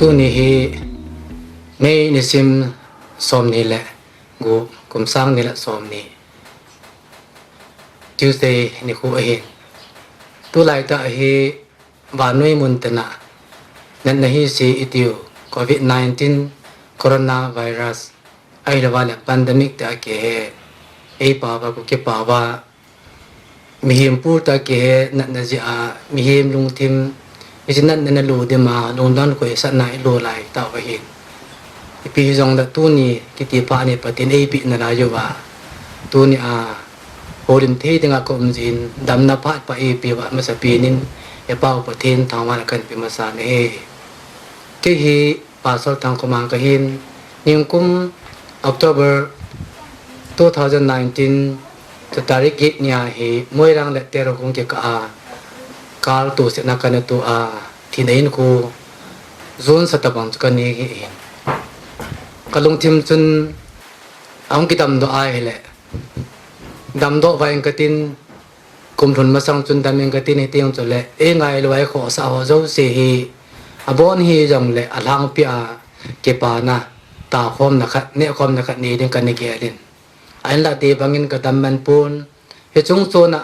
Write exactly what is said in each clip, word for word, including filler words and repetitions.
Tuni hi May nisim somni le gup, kum sang ni le somni, Tuesday nikho ahin. Tulai tah hi vannoi mun tena natna hise itiu, covid nineteen, coronavirus, ahilouva le pandemic tia kihe, eipao va, Kuki pao va, mihem pur tia kihe natna jeh a, mihem lungthim, hiche natna na lo dima, lungdon khohsahna ilo lai tauva hin. Ipi hijongle tuni kiti phat ni Pathen eipeh nalai uva, tuni a houlim thei dinga kaum jin, damna phat pa eipeh uva masapen in, eipao Pathen thangvahna kahin pe masa nahi. Kei hi Pastor Thangkhomang kahin, nikum October two thousand nineteen, chu tarik get nia hi Moirang le Terhong kikah a, kal tosetna kana to a, thina hinkho jon sa tabang chu kanei ahin. Kalungthim chun ahung kidamdoh ahile, damdoh vang katin, kum lhun masang chun dam inge katin, hiti chule eingailu a eikhohsah ho jouse hi, abon hijongle alhangpi a kipana, takhomna khat, nehkhomna khat nei ding kana gel in. Ahinla dei bangin kadam man pon, hiche chungchon a,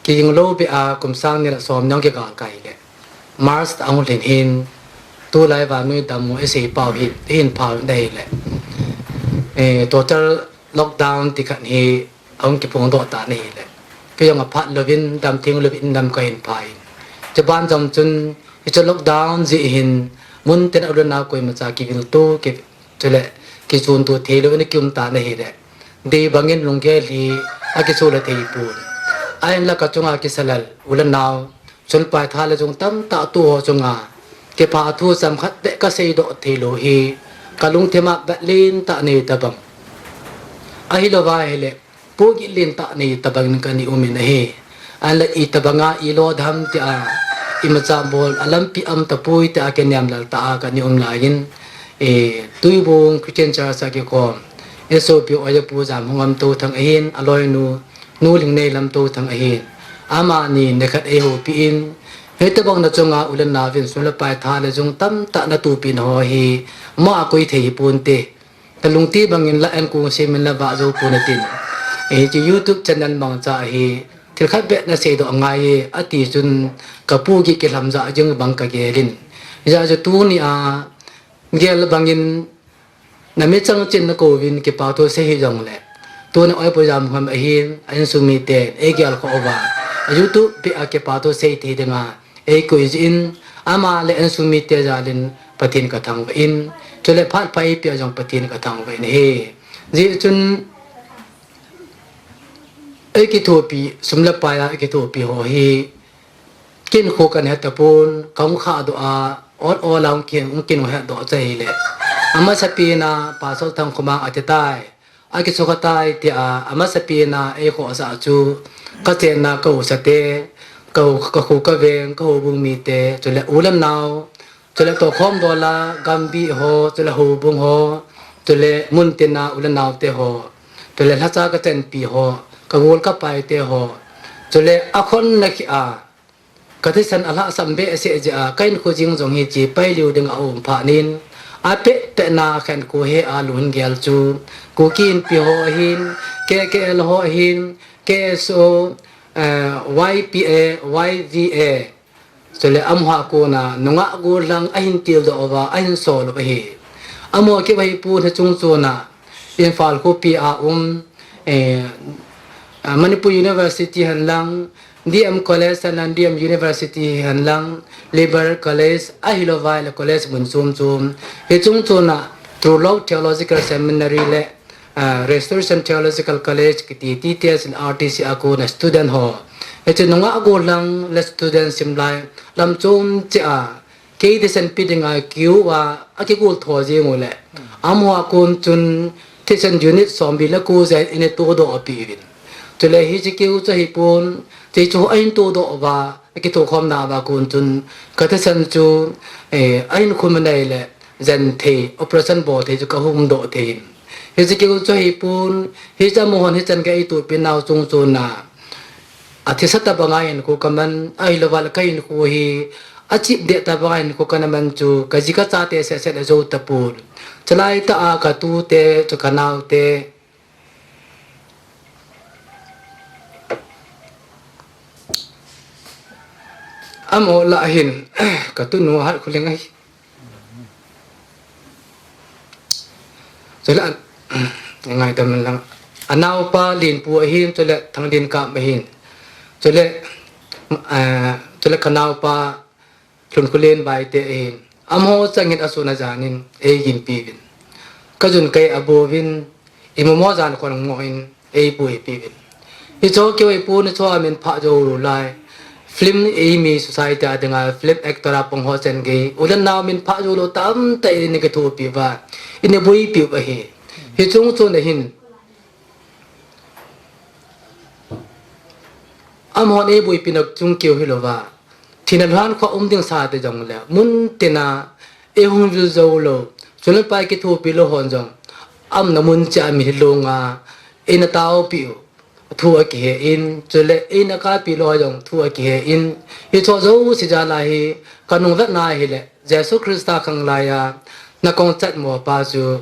kiging lou beh a kum sang ni le somni hung kigal kai le, March tah ahung lhin hin, tulai vannoi dammo isei pau hi, hin phal in ahile, total lockdown ti khat hi ahung kiphongdoh tan ahile, kei jong aphat louvin, damtheng louvin dam kahin pha in. Chuban jong chun, hiche lockdown jeh hin, mun tin a u le nao koimacha kivilto, ki, chule kichonto theilou in kium tan ahile, dei bangin lunggel hi akichol thei pon. Ahinla kachunga kisa lal u le nao, chule paitha le jung tamtah tou ho chunga kipathu chomkhat beh kaseidoh theilou hi, kalungthim a vet lentah nei tabang, ahilouva ahile pohgih lentah nei tabang in kana um in ahi. Ahinla itobanga ilo dem tia, imacha bol a lampi um tapoi tia kinem lal tah a kana um laiyin, Tuibong Christian Church a kikhom, isopi u Ojapu Jamhung Lamtouthang ahin, aloinu Nu Lhingnei Lamtouthang ahin, amani nikhat eihoupi in, hitobang na chunga u le naovin sum le pai, tha le jung tamtah natohpi na ho hi, ama a koi thei hiponte, kalungthim bangin la enkong semin la vah jou pon atin, hiche YouTube channel mangcha hi thil khat beh naseidoh angai e ati chun, kapohgih kilhamjah jing bang kagel in. Hijeh chun tunia gel bangin, namichang cheh in nakouvin kipathu sei hijongle, tuna Ojapu Jamhung ahin, a insung miten eigel khoh uva, a YouTube peh a kipathu sei thei dinga eikoi jeh in, ama le insung mite jalin Pathen kathangvah in, chule phat pha eipeh a jong Pathen kathangvah in ahi. Hijeh chun, eikithopi, sum le pai a eikithopi ho hi, kin khu kana het tapon, kahung khahdoh a, ot ol a hung kin, hung kin hung hetdoh chu ahile, amasapen a Pastor Thangkhomang ati tai, akisukha tai tia, amasapen a eikhohsah chu, kachenna ka usate, ka u, kakho kaveng, kahoubung mite, chule u le nao, chule tohkhom dola gambi ho, chule houbung ho, chule muntina u le naote ho, chule lhacha kachenpi ho, kagol kapaite ho, chule akhonna kheh a, kathisan alhahsam behseh jeh a, kahinkho jing jong hiche pailiu dinga aum phatnin, apehpehna khenkho he a lungin gel chu, Kuki Inpi ho ahin, K K L ho ahin, K S O, Y P A, Y V A, chule amaho a kona nungah gollhang ahin tildoh uva, ahin sol u ahi. Amaho keu ahipon, hiche chungchon a Imphal khopi a um, Manipur University henlang, D M College henlang, D M University henlang, Liberal College, ahilouvale college mun chom chom, hiche chungchon a True Love Theological Seminary le Restoration Theological College kiti, T T S le R T C a kona student ho, hiche nungah gollhang le student simlai lam chom cheh a, kei thisan pe dinga kiu a, akigol tho jeng uleh, amaho a kon chun thisan unit somli le ko jen eina todoh peh uvin. Chule hiche keu chu ahipon, hiche chu ahin todoh uva, akithokhomna uva kon chun, kathisan chu ahin khum nai le, jen thei, operation bol thei chu kahung doh thei in. Hiche keu chu ahipon, hiche amahon hichan gei eitohpi nau chungchon a, athisa tobanga hinkho kaman, ahilouvale kahinkho hi, achip deh tabang a hinkho kana man chu, kaji kachate seh seh le jou tapon. Chulai tah a katute, chu kanaote. Amaho lah hin, katunu Hatkholing ahi. Chule, ngaidam lang. Anaopa Lenpu ahin, chule Thanglinkap ahin. Chule, eh, chule kanaopa Lhunkholen Baite ahin. Amaho chang hin asun ajan in eiginpi uvin. Kajun kai abou uvin, imacha jan khon ngoh in eiboipi uvin. Hicho keu ahipon, hicho a min phah jou lou lai. Film eimi society a dinga film actor a pang ho chan gei, u le nao min phah jou lou tamtah in eikithopi uva, eiboipi u ahi. Hiche chung chon ahin, amahon eiboipi na chung keu hilouva, thina lhan kho um ding sa te jongle, mun tina eihung vil jou lou, chule pai kithopi lou hon jong, aumna mun cheh a mitlhi longa eina taopi u thu akihen, chule eina kapi lou jong thu akihen, hicho jouse jal a hi kanung vetna ahile, Jesu Christa khanglai a nakong chatmo pa chu,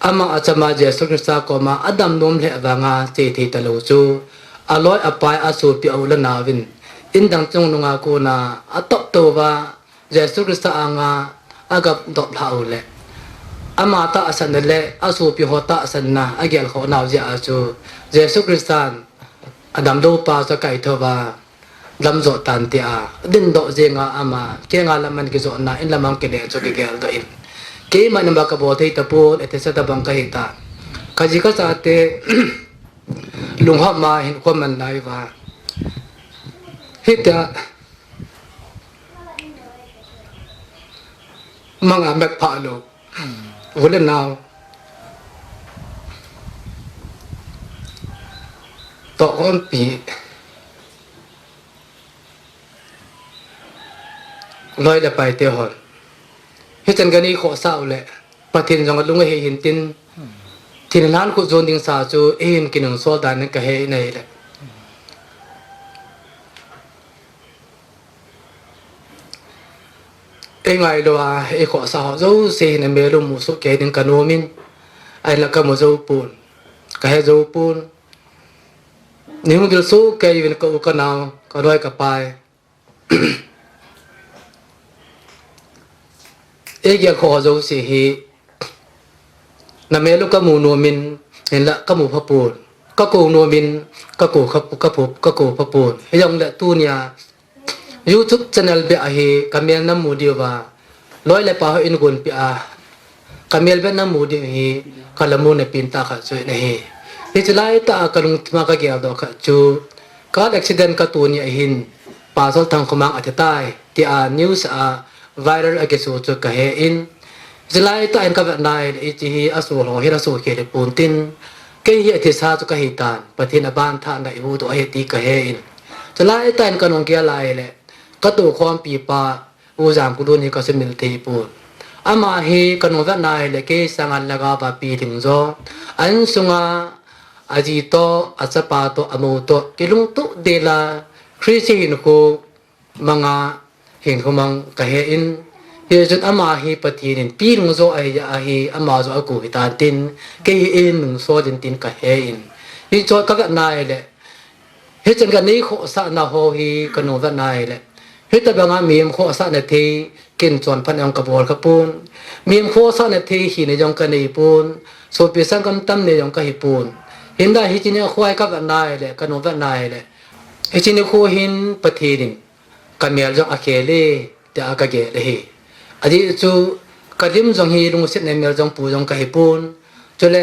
ama achama Jesu Christa koma adam nom lheh vanga che thei talou chu, aloi apai asopi a u le naovin, in dang chungnunga kona atop touva, Jesu Christa anga agap dop lhah u le, ama tahsanna le asopi ho tahsanna agel khoh nau jeh a chu, Jesu Christan adamlou pa chu akaithouva, lam jot tan tia, dingdoh jenga ama, kenga lam an kijotna, in lam an kile chu kigel doh in. Keiman ima kabol thei tapon, ethei sa tabang kahi ta. Kaji kachate, lungham a hinkho man lai uva. Hitia, manga mek phah lou. U le nao. Tohkhompi. Loi le pai te hon. Hichan kanei khohsah u le, Pathen jong alung ahe hintin, thina lhan kho jon ding sa chu, eihin kinungsol dan in kahe in ahile. Eingailou a, eikhohsah ho jouse hin amel u mu soh kei ding kanom in, ahinla kamu jou pon, kahe jou pon. Neihung vil soh kei uvin ka u ka nao, ka loi ka pai. Eigel khoh ho jouse hi, namel u kamu nom in, hinla kamu pha pon. Kakou nom in, kakou kha, kakou, kakou pha pon. Hijongle tunia, YouTube channel beh a hi kamel namu diuva, loi le pai hon in gonpeh a, kamel beh namu diu hi, kalamu na pentah khat chu ahi. Hiche laitah a kalungthim a kagel doh khat chu, car accident katoh ni ahin, Pastor Thangkhomang athi tai, tia news a viral akiso chu kahe in, hiche laitah in kavet nai le, hiche hi aso lou hin aso khel hipon tin, kei hi athisa chu kahi tan, Pathen aban thah na ihuhdoh ahi ti kahe in. Hiche laitah in kanung gel a ahile, katohkhompi pa, U Jangkulun hi kasumil thei pon. Ama hi kanung vet nai le kei sanga lhagao va pilhing jo. A insunga aji toh, achapa toh, amou toh, kilungtoh dela, Christian hinkho manga hinkho mang kahe in. Hichun ama hi Pathen in pilhing jo ahi, ahi, ama jo akou hitan tin, kei hi einungsol in tin kahe in. Hicho kavet nai le, hichan kanei khohsahna ho hi kanung vet nai le, hitobanga mihem khohsahna thei, kin chonphatna jong kabol khapon. Mihem khohsahna thei hina jong kanei pon. Sopi sanggam tamna jong kahi pon. Hinla hiche nikho hi kavet nai le, kanung vet nai le, hiche nikho hin Pathen in kamel jong akhel e, tia kagel ahi. Ajeh chu, kalim jong hi lungsetna mel jong pu jong kahi pon. Chule,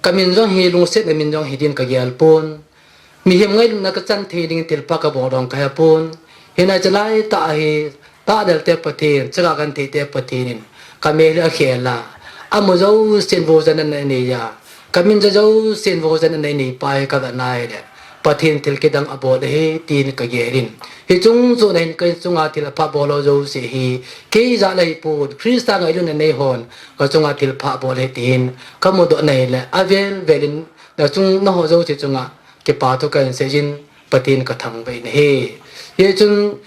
kamin jong hi lungsetna min jong hi din kagel pon. Mihem ngailutna kachan thei ding thilpha kabol jong kahe pon. Hinla hiche laitah a hi, tahlelte Pathen, chaga gentheite Pathen in kamel hi akhel a, amu jousen vohjana anei a, kamin ja jousen vohjana anei pa hi kavet nai le, Pathen thil kidang abol ahi, tin kagel in. Hiche chung chon a hin ka insunga thilpha bol ho jouse hi, kei jal ahipon, Christa ngailutna nei hon kachunga thilpha abol ahi tin kamudoh nai le, avel vel in nachung naho jouse chunga kipa thu kahin seijin, Pathen kathangvah in ahi. Hichun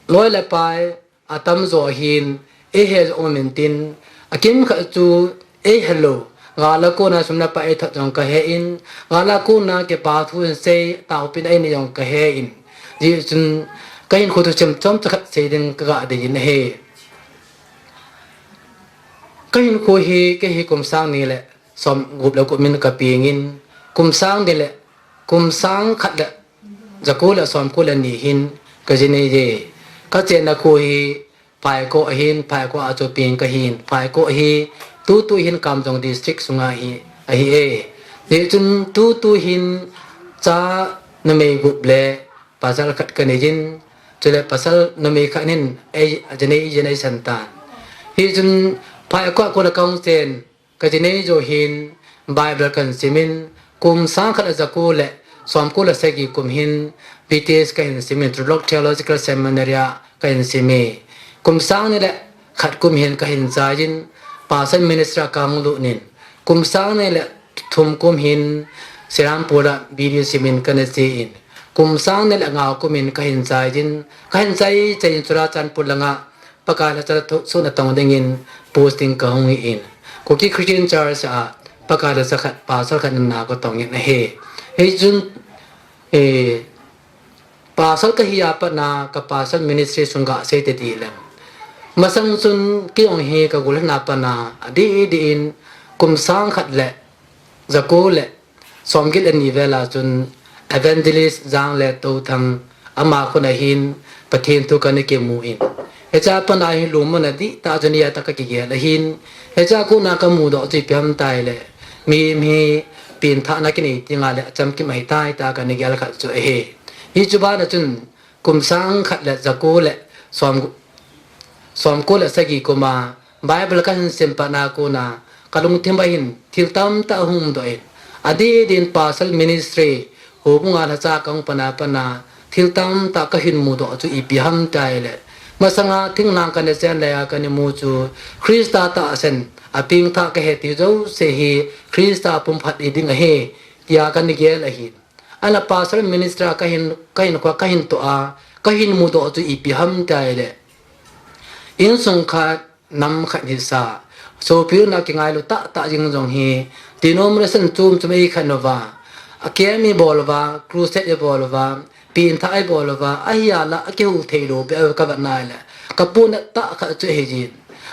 loi le pai, atamjo hin, eihe jong um intin, akimkhat chu, eihelou, gal a kona sum le pai eithot jong kahe in, gal a kona kipa thu hinsei, taopina einei jong kahe in. Hijeh chun, kahinkho thusim chomcha khat sei ding kaga dei in ahi. Kahinkho hi, kei hi kum sang ni le som gup le gup min kapeng in, kum sang ni le, kum sang khat le jako le somko le ni hin kaji nei e. Kachenna kho hi Phaikoh ahin, Phaikoh a chu peng kahin, Phaikoh hi tutu hin Kamjong District sunga hi ahi e. Hijeh chun tutu hin cha numei gup le pasal khat kanei in, chule pasal numei khat hin ei, ajinei, ajinei san tan. Hijeh chun Phaikoh a kona kahung chen, kajinei jou hin Bible kahin sim in, kum sang khat le jako le somko le sagi kum hin B T S kahin sim in, True Love Theological Seminary a kahin sim e. Kum sang ni le khat kum hin kahin chai in, Pastor Ministry a kahung lut in, kum sang ni le thum kum hin Serampore a B D sim in kana che in, kum sang ni le nga kum hin kahin chai in, kahin chai chai in Churachandpur langa Pakai lhacha thu, thu natong dingin posting kahung hi in. Kuki Christian Church a Pakai lhacha khat, pastor khat natong in ahi. Hijeh chun, eh, pastor kahi a pat na ka pastor ministry sung gasei tading leng. Masang chun kei jong hi kagol lhon a pat na adih dih in kum sang khat le jako le somget le ni vel a chun Evangelist Jang le Touthang ama khut a hin Pathen thu kana kimu in. Hiche a pat na hi lungmonna dihtah chu nei a tah kakigel ahin. Hiche a kona kamudoh chu ipi ham itile, mihem hi pengthahna kinei teng le achamkim ahitai tia kana gel khat chu ahi. Hichu bana chun kum sang khat le jako le som, somko le sagi kum a Bible kahin sim pat na kona, kalungthim a hin thil tamtah ahung doh in. Adih dih in pastor ministry, houbung a lhacha kahung pat na pat na, thil tamtah kahin mudoh chu ipi ham itile, masanga thinglhang kana chen lai a kana mu chu, Christa tahsan, apengthah kahi ti jouse hi Christa pumkhat hiding ahi, tia kana gel ahin. Ahinla pastor ministry a kahin, kahinkho a kahin toh a, kahin mudoh chu ipi ham itile, insung khat, nam khat hisa, sopi lhun a kingailu tahtah jing jong hi, denomination chom chom eikhen uva, a camp ibol uva, crusade ibol uva, pengthah ibol uva, ahia la akihou thei lou beh a kavet na le, kapohnat tah khat chu ahi jin.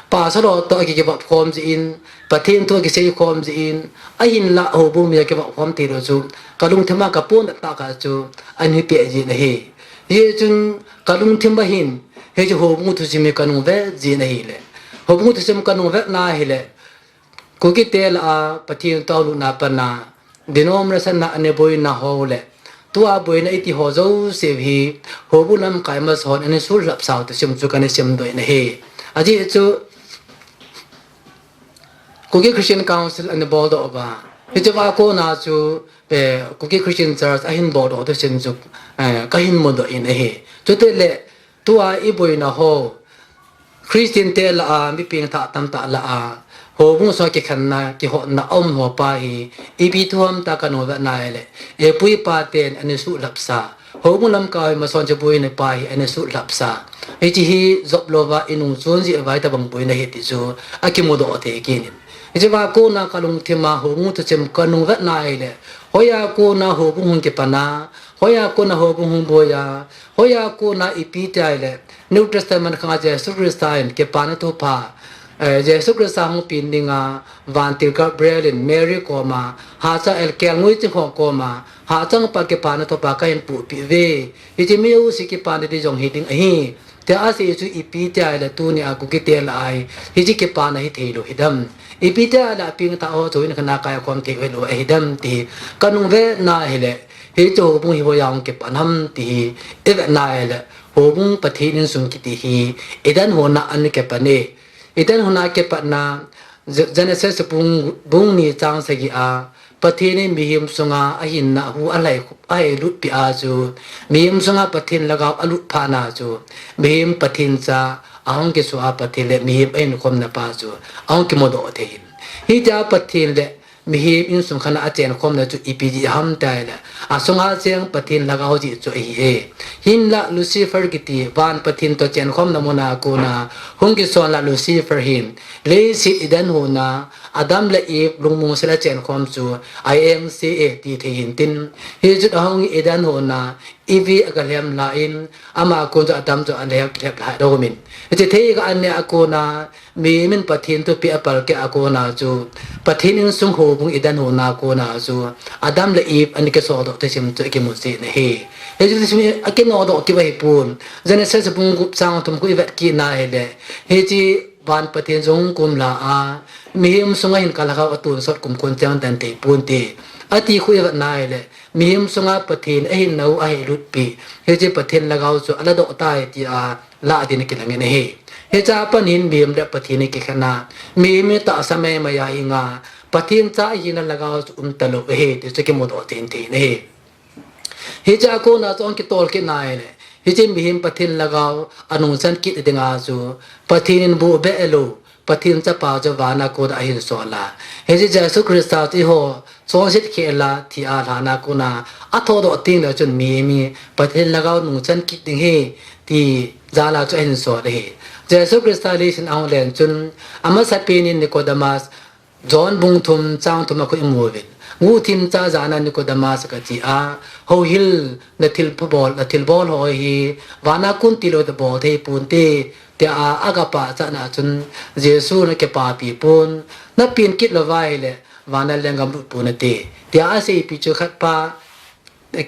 Pastor ho toh akikivop khom jin, Pathen thu akisei khom jin, ahinla houbung mi akivop khom thei lou chu, kalungthim a kapohnat tah khat chu, ahin peh jin ahi. Hijeh chun kalungthim a hin, hiche houbung thusim hi kanung vet jin ahile, houbung thusim kanung vet na hile, Kuki te lah a Pathen toh lutna pat na, denomination a ana boina ho le, tua boina iti ho jouse hi, houbung lamkai masa hon ana suhlhap sau thusim chu kana simdoh in ahi. Ajeh chu, Kuki Christian Council ana boldoh uva, hiche a kona chu, eh, Kuki Christian Church ahin boldoh thusim chu, eh, kahin mudoh in ahi. Chutile, tua iboina ho, Christian te lah a, mi pengthah tamtah lah a, houbung sunga kikhenna, kihotna aum ho pa hi, ipi thu ham tia kanung vet na hile, ipu ipa ten ana suhlhap sa, houbung lamkai masa hon hiche boina pa hi ana suhlhap sa. Hiche hi jop louva inung chon jeh uva hitobang boina ahi ti chu akimudoh thei kit in. Hiche a kona kalungthim a houbung thusim kanung vet na hile, hoiya kona houbung hung kipan a, hoiya kona houbung hung boi a, hoiya kona ipi itile, New Testament khang a Jesu Christa in kipana thupha, eh, Jesu Christa hung pen dinga, vantil Gabriel in Mary koma, hachang angel kelngoi ching ho koma, hachang pa kipana thupha kahin pohpeh uve. Hiche mi jouse kipana ding jong hiding ahi, tia asei chu ipi itile tunia Kuki te lah a hi, hiche kipana hithei lou hidem. Ipi itile apengthah ho chu in khana kai khom thei lou ahidem ti hi kanung vet na hile, hiche houbung hi hoiya hung kipan ham ti hi ivet na hile, houbung Pathen insung kiti hi Eden hon a ana kipan e. Eden hon a kipatna, Ge-, Genesis bung, bung ni chang sagi a, Pathen in mihem sunga ahinna hu alhai, alhailut peh a chu, mihem sunga Pathen lhagao alut phat na chu, mihem Pathen cha ahung kisoh a Pathen le mihem ahinkhomna pa chu ahung kimudoh thei in. Hitia Pathen le mihem insung khat a achenkhomna chu ipi jeh ham tileh, asunga cheng Pathen Lhagao jeh chu ahi e. Hinlah Lucifer kiti van pathen toh chenkhomna muna kona hung kisonlah Lucifer hin, leiset Eden hon a Adam le Eve lungmong sel a chenkhom chu a engse e ti thei hintin, hichu ahung Eden hon a Eve aga lhep lai in, ama kon chu Adam chu alhep, lhep lai doh min. Hiche thei kha ane a kona, mihem in Pathen thupeh apalkeh a kona chu, Pathen insung houbung Eden hon a kona chu, Adam le Eve ana kisodoh thusim chu akimu jin ahi. Hichu thusim akinodoh kit ahipon. Genesis bung gup chang thum khu ivet kit na hileh, hiche van pathen jong kum la a, mihem sunga hin ka Lhagao atonsot kum kon chang dan thei ponte, ati khu ivet na hileh, mihem sunga Pathen ahinau ahilutpi, hiche Pathen Lhagao chu aladoh tai tia lah din kilangin ahi. Hiche a pat in mihem le Pathen akikhen a, mihem hi tahsa maimai a hinga, Pathen cha ahina Lhagao chu umtalou ahi ti chu kimudoh jeng thei in ahi. Hiche a kona chu ahung kitol kit na hileh, hiche mihem Pathen Lhagao anungchan kit dinga chu, Pathen in bohbeh lou, Pathen Chapa chu vana kona ahin sol a. Hiche Jesu Christa chu eiho chonset khel a thi a lhana kona athodoh tengle chun mihem hi Pathen Lhagao nungchan kit ding ahi ti jal a chu ahin sol ahi. Jesu Christa leiset a ahung len chun, amasapen in Nicodemus, John bung thum chang thum a khu imu uvin. Guhthim cha jan a Nicodemus kati a, houhil, nathilbol, nathilbol ho hi vana kon tilou tobol thei ponte, tia a, aga pachat na chun, Jesun akipapi pon, napen kit lou va ahileh, vana lenggam lut ponate, tia aseipi chu khatpa,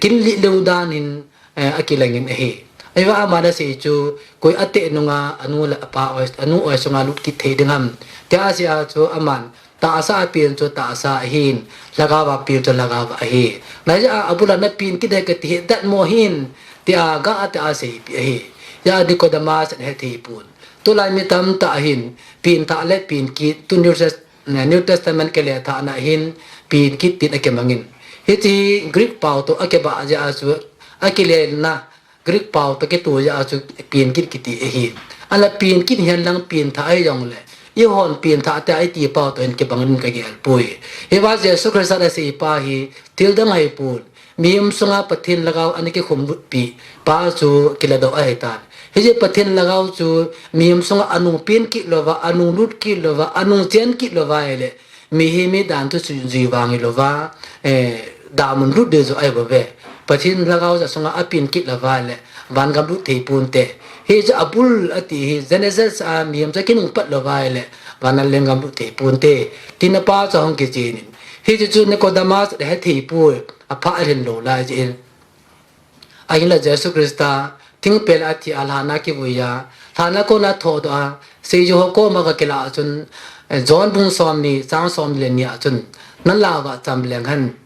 kin lih lou dan in, eh, akilangin ahi. Ahivang aman asei chu, koi ateh nunga, anu le apa oi, anu oi sunga lut kit thei ding ham, tia asei a chu aman, tahsa apen chu tahsa ahin, Lhagao apen chu Lhagao ahi. Hijeh a abul a napen kit ding kati hi datmo ahin, tia gah a tia aseipi ahi. Hijeh a Nicodemus in ahethei pon. Tulai mi tamtah ahin, pengthah le penkit, tu New Test-, New Testament kilethahna hin, penkit tin akimangin. Hiche Greek pao toh akibah jeh a chu, akilena, Greek pao toh kitoh jeh a chu penkit kiti ahi. Ahinla penkit hihen lang pengthah ahi jongleh, eihon pengthah tia iti pao toh hin kibang in kagel poi. Hiva Jesu Christa aseipa hi thil dang ahipon, mihem sunga Pathen Lhagao ana kikhum lutpi pa chu kiladoh ahitan. Hiche Pathen Lhagao chu mihem sunga anung pen kit louva, anung lut kit louva, anung chen kit louva ahileh, mihem hi dan thu chu jui vang hilouva, eh, damun lut ding joh ahi bouve. Pathen Lhagao asunga apen kit louva ahileh, vangam lut thei ponte. Hichu abul ati hi Genesis a mihem chu akinung pat louva ahileh, vana lenggam lut thei ponte, tina pa chu ahung kichen in. Hichu chu Nicodemus ahethei poi, apha alhin lou lai jeh in. Ahinla Jesu Christa, thingpel a thi a lhana kivui a, lhana kona thodoh a, seijui ho koma aga kilah a chun, eh, John bung somni, chang somni le ni a chun, nalah uva cham leng hen.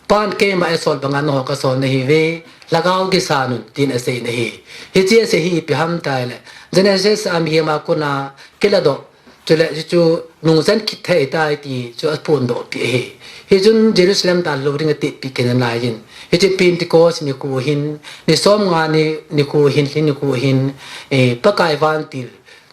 Pan keima eisol banga nangho kasol nahiuve, Lhagao kisan un, tin asei in ahi. Hiche asei hi ipi ham tileh, Genesis a mihem a kona kiladoh, chuleh hichu nungchan kit thei tai ti chu aphondoh pi ahi. Hichun Jerusalem dalha lou ding atipi kit nalai in. Hiche Pentecost nikho hin, ni somnga ni, nikho hin, lhi nikho hin, eh, Pakai vantil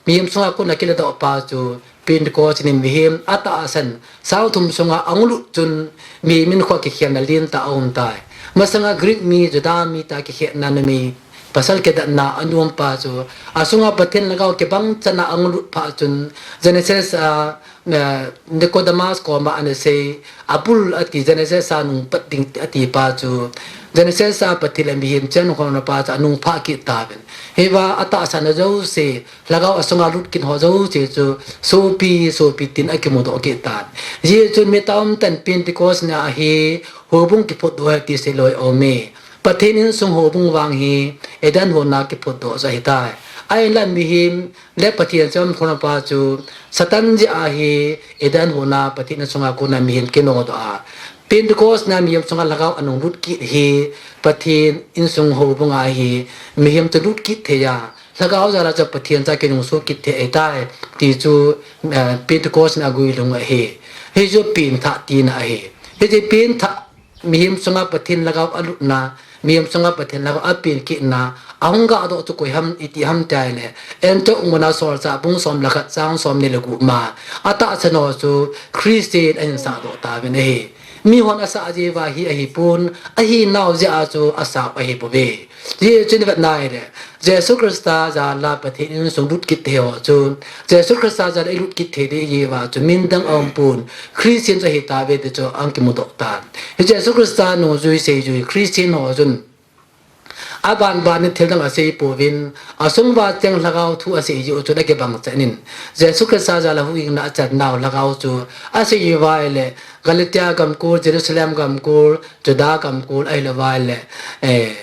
mihem sunga kona kiladoh pa chu Pentecost ni mihem atahsan sang thum sunga ahung lut chun mihem in kho kikhenna lentah aum tai. Masanga Greek mi, Juda mi tia kikhenna numei pasal kidatna anom pa chu, asunga Pathen Lhagao kibang chan a ahung lut phat chun, Genesis a, eh, Nicodemus koma ana sei, abul ati Genesis a nung pat ding ati pa chu, Genesis a Pathen le mihem chenkhomna pa chu anung phah kit tauvin. Hiva atahsan jouse, Lhagao asunga lut kit ho jouse chu, sopi, sopi tin akimudoh kit tan. Hijeh chun mi tamtah in Pentecost ni a hi, houbung kiphutdoh ahi ti seilou aume. Pathen insung houbung vang hi Eden hon a kiphutdoh joh ahitai. Ahinla mihem le Pathen chonkhomna pa chu Satan jeh a hi Eden hon a Pathen insunga kona mihem kinodoh a. Pentecost ni a mihem sunga Lhagao anung lut kit hi Pathen insung houbung a hi mihem chu lut kit thei a. Lhagao jal a chu Pathen cha kinungso kit thei ahitai ti chu, eh, Pentecost ni a guilhung ahi. Hichu pengthah tina ahi. Hiche pengthah mihem sunga Pathen Lhagao alutna, mihem sunga Pathen Lhagao apen kitna, ahung gah doh chu koi ham iti ham tia ahile, Antioch muna Solchah bung som le khat chang som ni le gup ma, atahsan ho chu Christian ahin sah doh tauvin ahi. Mihon asah jeh uva hi ahipon, ahinau jeh a chu asah ahi bouve. Hijeh chun ivet na ahile, Jesu Christa jal a Pathen insung lut kit thei ho chu, Jesu Christa jal a ilut kit thei ding jeh uva chu min dang aumpon, Christian chu ahi tauve ti chu ahin kimu doh tan. Hi Jesu Christa nungjui seijui Christian ho chun, aban ban in thil dang asei pouvin, asung uva cheng lhagao thu asei jeh u chun akibang chan in, Jesu Christa jal a huhhingna achan nau lhagao chu asei uva ahile, Galatia gamkol, Jerusalem gamkol, Judah gamkol, ahilou va ahile, eh,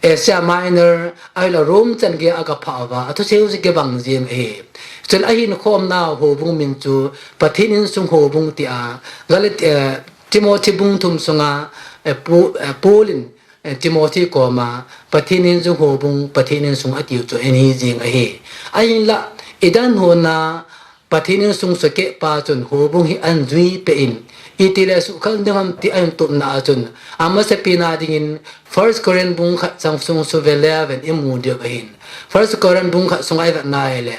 Asia Minor, ahilou Rome chan gei a agaphah uva, athusei u chu kibang jeng ahi. Chun ahin khomnau houbung min chu Pathen insung houbung tia, Galat-, eh, Timothy bung thum sunga, eh, Pu-, eh, Paul in, eh, Timothy koma, Pathen insung houbung, Pathen insung atiu chu ahin hi jeng ahi. Ahinla, Eden hon a, Pathen insung sukeh pa chun houbung hi ahin jui peh in, itile suhkhal ding ham ti ahin tupna a chun, amasapen a dingin First Corinth bung khat chang sung chu vele ven imu diu ahin. First Corinth bung khat sunga ivet na ahile,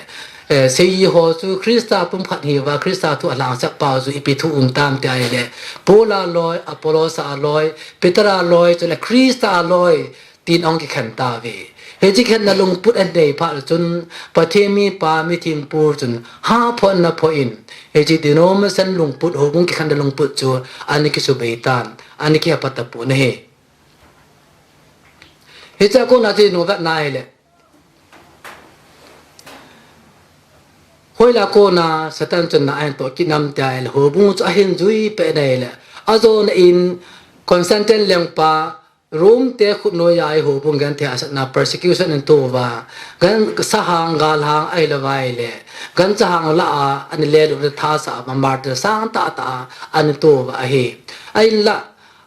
eh, seiji ho chu Christa pumkhat hiuva, Christa thu alhangsap pau chu ipi thu um tam tia ahile, Paul a loi, Apollos a loi, Peter a loi, chule Christa a loi, tin ahung kikhen tauve. Hiche khenna lungput ahin nei phat chun, Pathen mipa, mithengpu chun, haphonna phoh in, hiche denomination lungput, houbung kikhenna lungput chu, ana kisubei tan, ana kiha pat tapon ahi. Hichea kona chu ivetna ahile, hoilai a kona Satan chun na ahin toh kit nam tia ahile, houbung chu ahin jui peh in ahile, ajona in Constantine lengpa, Rome te khut noiya hi houbung genthei hahsatna, persecution ahin to uva, gan sahang, galhang ahilou va ahile, gancha hang lah a ana lelutna thasah uva, martyr sang tahtah a ana to uva ahi. Ahinla,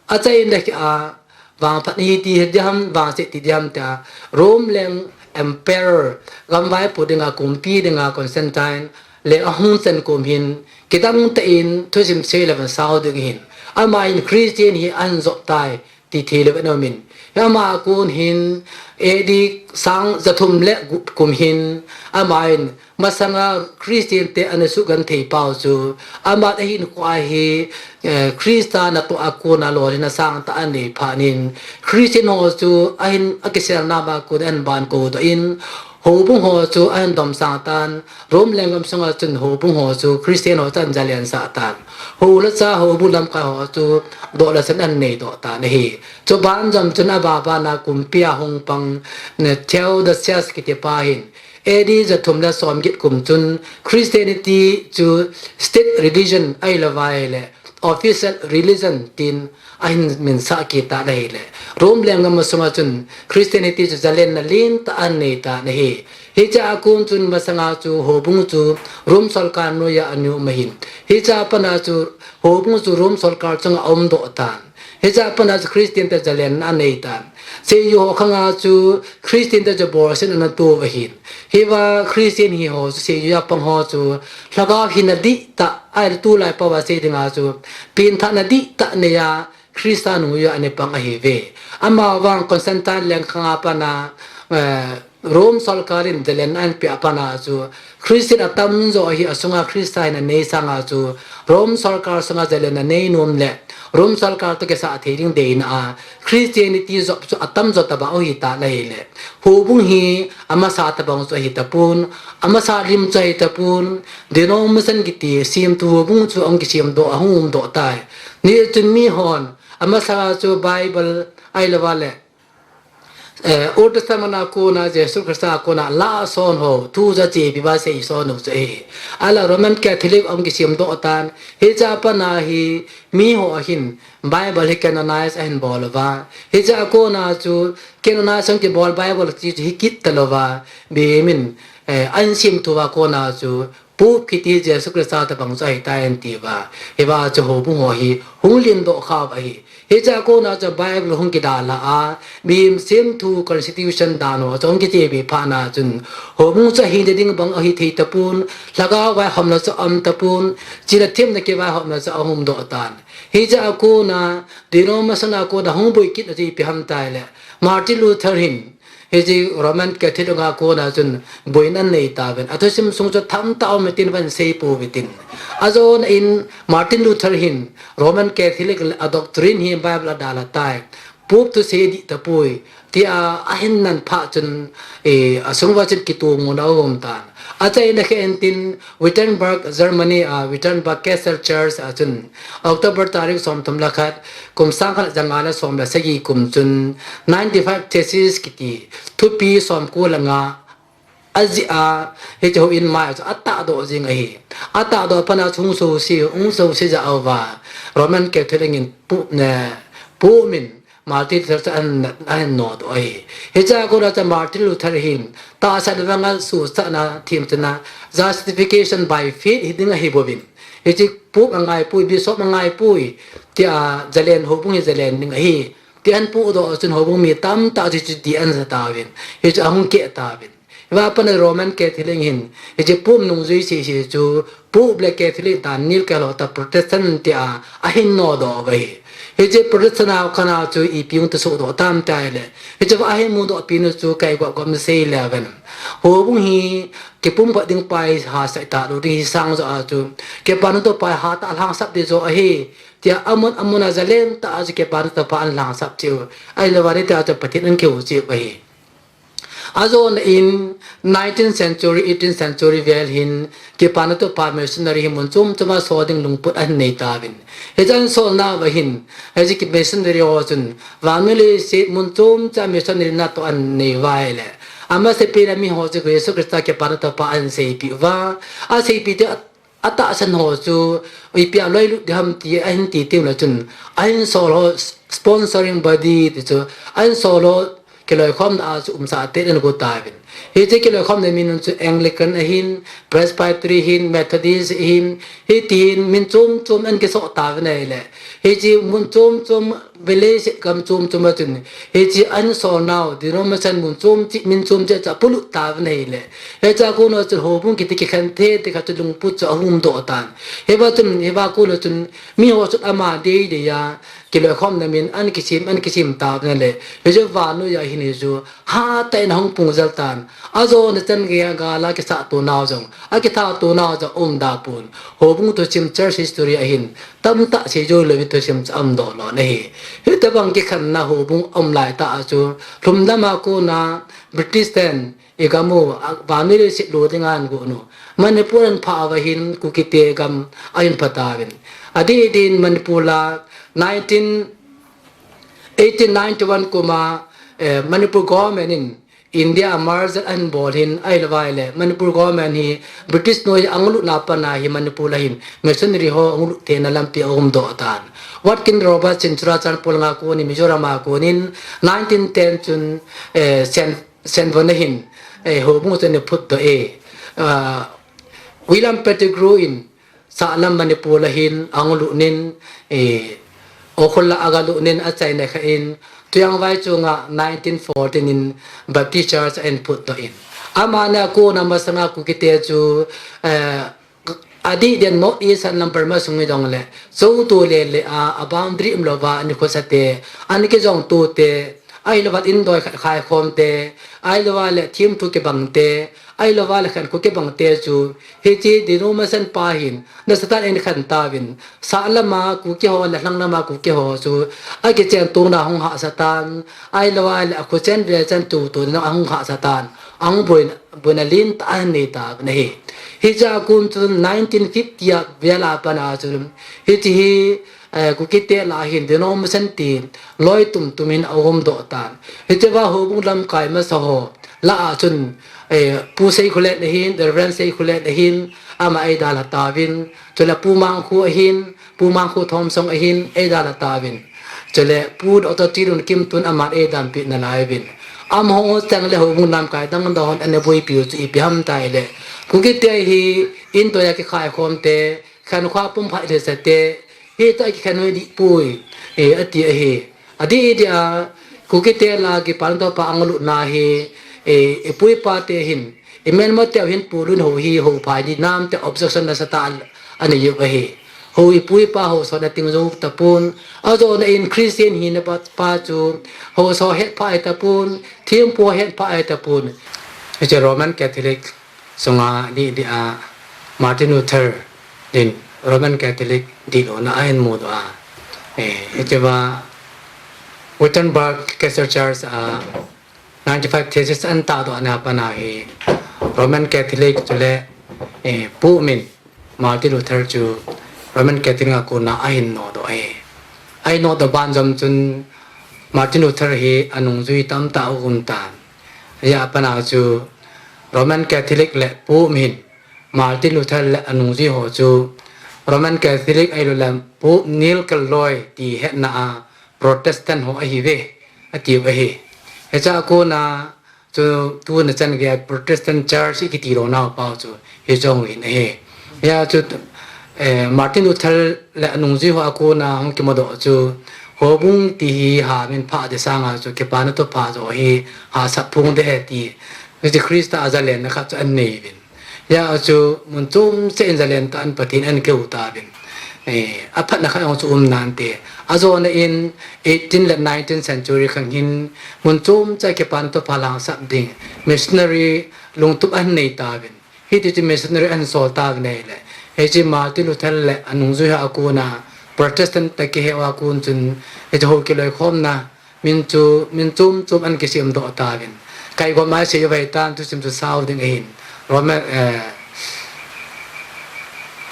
achai in le kia, vangphat hi ti hi diham, vangset ti diham tia, Rome leng emperor, gamvaipo dinga, kumpi dinga, Constantine, leng ahung chan kum hin, kidang tah in, thusim sei le vang sao ding hin, ama in Christian hi ahin jop tai, ti thei lou in aumin. Ama a kon hin, A D sang jathum le gup kum hin, ama in, masanga Christian te ana sugenthei pau chu, ama ahinkhoa hi, eh, Christa natoh a kona lolhinna sangtah anei phat in, Christian ho chu ahin akisel nama kon ahin bankou doh in, houbung ho chu ahin domsang tan, Rome lenggam sunga chun houbung ho chu Christian ho chu ahin jalen sah tan. Hou le cha houbung lamkai ho chu doh le sen ahin nei doh tan ahi. Chuban jom chun ababana kumpi a hung pang, ne, Theodosius kiti pa hin, A D jathum le somget kum chun Christianity chu state religion ahilou va ahile, official religion tin ahin minsah kit tan ahile, Rome lenggam sunga chun Christianity chu jalenna lentah ahin nei tan ahi. Hichea kon chun masanga chu houbung chu Rome sorkar noiya ana um ahin. Hichea pat a chu houbung chu Rome sorkar chunga aum doh tan. Hichea pat a chu Christian te jalenna anei tan. Seiju ho khanga chu Christian te chu bolsen ana to uva ahin. Hiva Christian hi ho chu seiju a pang ho chu lhagao hinna dihtah, ahile tulai pao a sei dinga chu, pengthahna dihtah neiya, Christa nungjui a ana pang ahiuve. Amavang Constantine leng khanga pat a, eh, Rome sorkar in jalenna ahin peh a pat a chu, Christian atamjo hi asunga Christa hinna nei sanga chu, Rome sorkar sunga jalenna nei nom le, Rome sorkar toh kisah thei ding deina a, Christianity jop chu atamjo tobang ahi tan ahile, houbung hi amasa tobang chu ahi tapon, amasa lim chu ahi tapon, denomination kiti semthu houbung chu ahung kisem doh, ahung um doh tai. Hichun mihon, amasa chu Bible ahilou va le, eh, Old Testament a kona, Jesu Christa a kona, la son ho, thu ja chepi va sei son ho chu ahi. Ahinla Roman Catholic ahung kisem doh tan, hichea pat a hi, miho hin, Bible hi canonize ahin bol uva. Hichea kona chu, canonize ahung kibol Bible chu, chu hi kit talou va, mihem in, eh, ahin semthu a kona chu, Pope kiti Jesu Christa tobang chu ahitai ahin ti uva. Hiva chu houbung ho hi hung len doh khau ahi. Hichea kona chu Bible hung kidalha a, mihem semthu constitution dan ho chu hung kichepi phat a chun, houbung chu ahi ding bang ahi thei tapon, lhagao vaihomna chu aum tapon, chihna themna kivaihomna chu aum doh tan. Hichea kona, denomination a kona hung boi kitna chu ipi ham itile, Martin Luther hin, Hiche Roman Catholic a kona chun boina anei tauvin. Athusim sung chu tamtah um e tin van sei pouve tin. Ajona in Martin Luther hin Roman Catholic a doctrine hi Bible a dalha tai. Pope thusei dih tapoi. Tia ahin nan phat chun, eh, asung uva chun kitomona aum tan. Achaina khat in tin Wittenberg, Germany a Wittenberg Castle Church a chun October tarik somthum le khat, kum sang khat ja nga le som le sagi kum chun ninety-five theses kiti thupi somko le nga ajih a, hiche houin mai a chu atahdoh jing ahi. Atahdoh phat a chu hung souse, hung souse ja uva Roman Catholic in Pope ne, Pope min Martin Luther chu ahin, ahin nodoh ahi. Hichea kona chu Martin Luther hin tahsa le vanga suhsahna themchanna justification by faith hiding ahi bouvin. Hiche Pope angaipoi, Bishop angaipoi, tia jalen, houbung hi jalen ding ahi. Tia ahin pohdoh chun houbung mi tamtah chu hichu dih ahin ja tauvin. Hichu ahung keh tauvin. Hiva pat a Roman Catholic hin, hiche Pope nungjui sese chu, Pope le Catholic dan nil keh lou ta Protestant tia ahin nodoh uva ahi. Hiche Protestant a kona chu ipi hung tosoh doh tam tia ahile. Hiche va ahin mudoh pi nu chu kei gop gop sei le ven. Houbung hi kipumkhat ding pai hahsa tah lou ding hi sang jo a chu. Kipana toh pai hatah a lhangsap ding jo ahi. Tia amun amun a jalen tah a chu kipana toh pai ahin lhangsap cheh u. Ahilou vale tia chu Pathen ahin kihou cheh u ahi. Ajona in nineteenth century, eighteenth century vel hin, kipana toh pai missionary hi mun chom chom a sol ding lungput ahin nei tauvin. Hiche ahin solna uva hin, hiche ki missionary ho chun, vannoi leiset mun chom chom a missionary natoh ahin nei uva ahile. Amasapen a miho chu Jesu Christa kipana toh pai ahin seipeh uva, aseipeh teng a Atahsan ho chu, ipi a loilut ding ham ti, ahin ti teng le chun, ahin sol ho sponsoring body ti chu, ahin sol ho kiloikhomna a chu umsah tah in ago tauvin. Hiche kiloikhomna min chu Anglican ahin, Presbytery ahin, Methodist ahin, hiti hin min chom chom in kisoh tauvin ahile. Hiche mun chom chom Village gam chom chom a chun, hiche ahin solnau, denomination mun chom cheh, min chom cheh chu apolut tauvin ahile. Hichea kona chun houbung kiti kikhen thei ti khat chu lungput chu ahung doh tan. Hiva chun, hiva kona chun, miho chun ama dei dei a, kiloikhomna min ahin kisem, ahin kisem tauvin ahile. Hichu vannoi a hin hichu, hatah in ahung pung jel tan. Ajona chan geiya gal a kisahto nau jong, akithato nau jong aum da pon. Houbung thusim church history a hin, tamtah seijou lou thusim chu aum doh lou ahi. Hitobang kikhenna houbung aum lai tah a chu, lhumlam a kona British ten igam u, a, vannoi leiset lo ding a ahin gon u. Manipur ahin phah uva hin Kukite gam ahin pha tauvin. Adih din Manipur a nineteen, eighteen ninety-one kum a, eh, Manipur government in India a merger ahin bol hin, ahilou vale, Manipur government hi British noi a ahung lutna a pat a hi Manipur a hin missionary ho ahung lut theina lampi aum doh tan. Watkin Robertson Churachandpur langa kon in, Mizoram a kon in, nineteen ten chun, eh, Saint, Saint Vincent a hin, eh, houbung chu ahin phutdoh e. Ah, William Pettigrew in, Sahlam Manipur a hin ahung lut in, eh, Ukhrul a aga lut in achaina khat in, Tuiang Vaichung a nineteen fourteen in Baptist Church ahin phutdoh in. Amani a kona masanga Kukite chu, eh, adih din North East a number masung hijong le, Chotu le le a, a boundary umlou va, ahin khosah te, ahin kijong to te, ahilou va indoi khat khaikhom te, ahilou vale themthu kibang te, ahilou vale khankho kibang te chu, hiche denomination pa hin, nasatah in ahin khen tauvin, sahlam a Kuki ho le lhanglam a Kuki ho chu, akichen tona ahung hahsa tan, ahilou vale akhochen velchen tutu ding ahung hahsa tan, ahung boina, boina lentah ahin nei tauvin ahi. Hichea kon chun nineteen fifty a vel a pat a chun, hiche hi, eh, Kukite lah a hin denomination ti loi tum tum in aum doh tan. Hichea houbung lamkai masa ho lah a chun, eh, Pu Seikholen ahin, Reverend Seikholen ahin, ama eidalha tauvin, chule Pu Mangkhu ahin, Pu Mangkhu Thomsong ahin, eidalha tauvin. Chule Pu Doctor Tilun Kimtun aman eidalha peh nalai uvin. Amaho chang le houbung lamkai dang dang hon ana boipi u chu ipi ham ti le, Kukite hi indoi a kikhaikhom te, khankho pumkhat le sa te, hitah a kikhen u dih poi, eh, ati ahi. Adih dia, Kukite lah a kipana toh pai ahung lutna hi, eh, ipu ipa te hin, imelma teu hin pulun hou hi, hou phai ding nam te objection nasatah anei u ahi. Ho ipu ipa ho sona ting jou tapon. Ajona in Christian hina pa, pa chu ho so het pha ai tapon, thempu het pha ai tapon. Hiche Roman Catholic sunga dih dih a Martin Luther in Roman Catholic dihlou na ahin mudoh a. Eh, hiche va Wittenberg Castle Church a ninety-five thesis ahin tahdoh na a pat a hi Roman Catholic chule, eh, Pope min Martin Luther chu Roman Catholic a kona ahin nodoh e. Ahin nodoh ban jom chun Martin Luther hi anungjui tamtah aum tan. Hia a pat a chu Roman Catholic le Pope min Martin Luther le anungjui ho chu Roman Catholic ahilouleh Pope nilkal loi ti hetna a Protestant ho ahiuve, atiu ahi. Hichea kona chu tuna chan geiya Protestant Church ikiti lou nau pa chu hiche jong hin ahi. Hia chu, eh, Martin Luther le anungjui ho a kona hung kimudoh chu houbung ti hi ha min phah ding sanga chu kipana thupha joh hi ha sap phung ding ahi ti. Hiche Christa a zalenna khat chu anei uvin. Hia chu mun chom cheh in zalen tah in Pathen ahin keu tauvin. Eh, aphatna khat jong chu um nante. Ajona in eighteen le nineteenth century khang hin mun chom cheh a kipana thupha lhangsap ding missionary lungtup ahin nei tauvin. Hiti chu missionary ahin sol tauvin ahile. Hiche Martin Luther le anungjui ho a kona Protestant te kihe uva kon chun hiche ho kiloikhomna min chu, min chom chom ahin kisem doh tauvin. Kaigom a isei uva hitan thusim chu sao ding ahin. Roman, eh,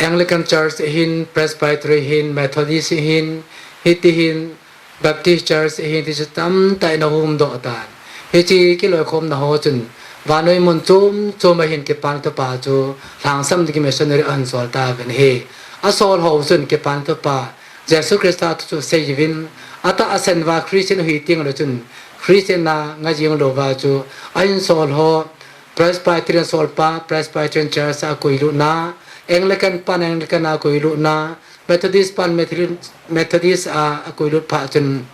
Anglican Church ahin, Presbytery ahin, Methodist ahin, hiti hin, Baptist Church ahin, ti chu tamtah in ahung um doh tan. Hiche kiloikhomna ho chun, vannoi mun chom chom a hin kipana thupha chu lhangsap ding missionary ahin sol tauvin ahi. Asol ho chun kipana thupha Jesu Christa thu chu sei uvin, atahsan uva Christian ahi teng le chun, Christian a ngah jing lou uva chu, ahin sol ho, Presbyterian sol pa, Presbyterian Church a akoilutna, Anglican pan Anglican a akoilutna, Methodist pan Methodist, Methodist a akoilut phat chun,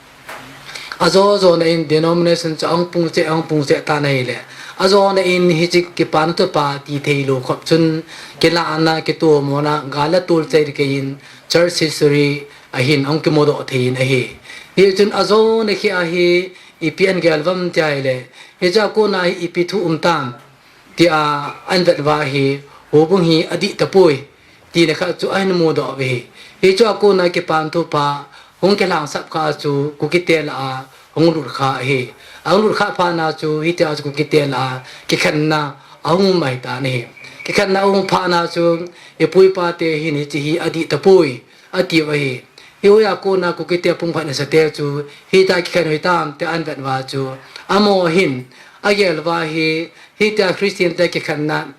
ajo jona in denomination chu ahung pung cheh, ahung pung cheh tan ahile. Ajona in hiche kipana thupha ti thei lou khop chun, kilahna, kitomona, gal a tol cheh kei in, church history a hin ahung kimudoh thei in ahi. Hichun ajona khi a hi ipi ahin gel uvem ti ahile, hichea kona hi ipi thu um tam tia ahin vet uva hi, houbung hi adih tapoi, tina khat chu ahin mudoh uve ahi. Hichea kona kipana thupha hung kilhangsap kah a chu Kukite lah a hung lut kha ahi. Ahung lut kha phat na chu hitia chu Kukite lah a kikhenna ahung um ahitan ahi. Kikhenna ahung phat na chu ipu ipa te hin hiche hi adih tapoi, atiu ahi. Hihoia kona Kukite pumkhat nasate chu hitia kikhen u hitam tia ahin vet uva chu, amaho hin agel uva hi, hitia Christian te kikhenna,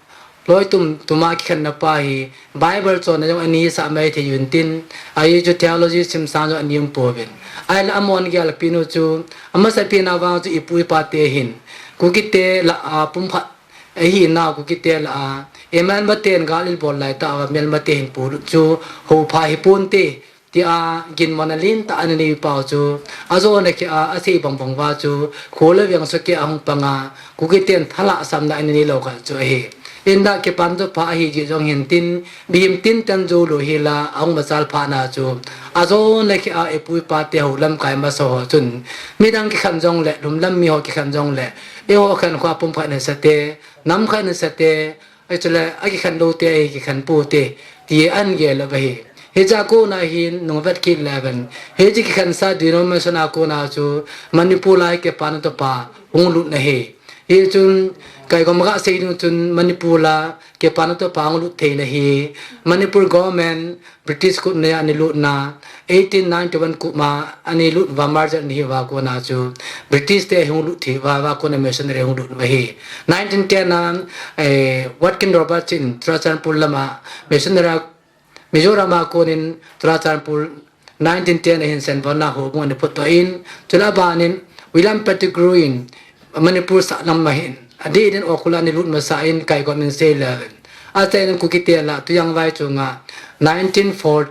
loi tum tuma kikhenna pa hi Bible chonna jong anei sah mai thei uvin tin, ahi chu theology simsang jong anei um pouvin. Ahile amahon gelpeh u chu, amasapen a vang chu ipu ipa te hin Kukite lah a pumkhat ahinau Kukite lah a, imelmate in gal ibol lai tah uva melmate hin polut chu houpha hiponte, tia ginmona lentah ana nei pau chu, ajona khi a asei bangbang uva chu, kho le veng sukeh a hung panga, Kukite in thalhahsamna ana neilou khat chu ahi. Hinla kipana thupha ahi jeh jong hin tin, mihem tinten jou lou hila, ahung machal phat na chu, ajona khi a ipu ipa te ho lamkai masa ho chun, midang kikhen jongle, lhumlam mi ho kikhen jongle, eiho khenkho a pumkhat nasate, namkhat nasate, Hichule, akikhen lou te, akikhen pou te, ti ahin gel uva ahi. Hichea kona hin, nung vet kit leu hen. Hiche kikhensa denomination a kona chu, Manipur a hi kipana thupha hung lut na ahi. Hichun, kaigom a kasei ding chun, Manipur a kipana thupha hung lut thei na ahi. Manipur government, British khut a ana lut na, eighteen ninety-one kum a ana lut uva merger ana hi uva kona chu British te hung lut thei uva, uva kona missionary hung lut uva ahi. Nineteen ten a, eh, Watkin Roberts in Churachandpur lama missionary a, Mizoram a konin Churachandpur nineteen ten a hin Senvon a houbung ana phutdoh in, chule abanin William Pettigrew in Manipur sahlam a hin, adeh in Ukhrul a ana lut masa in kaigom in sei leu hen. Achaina in Kukite lah Tuiyanvai chunga nineteen four,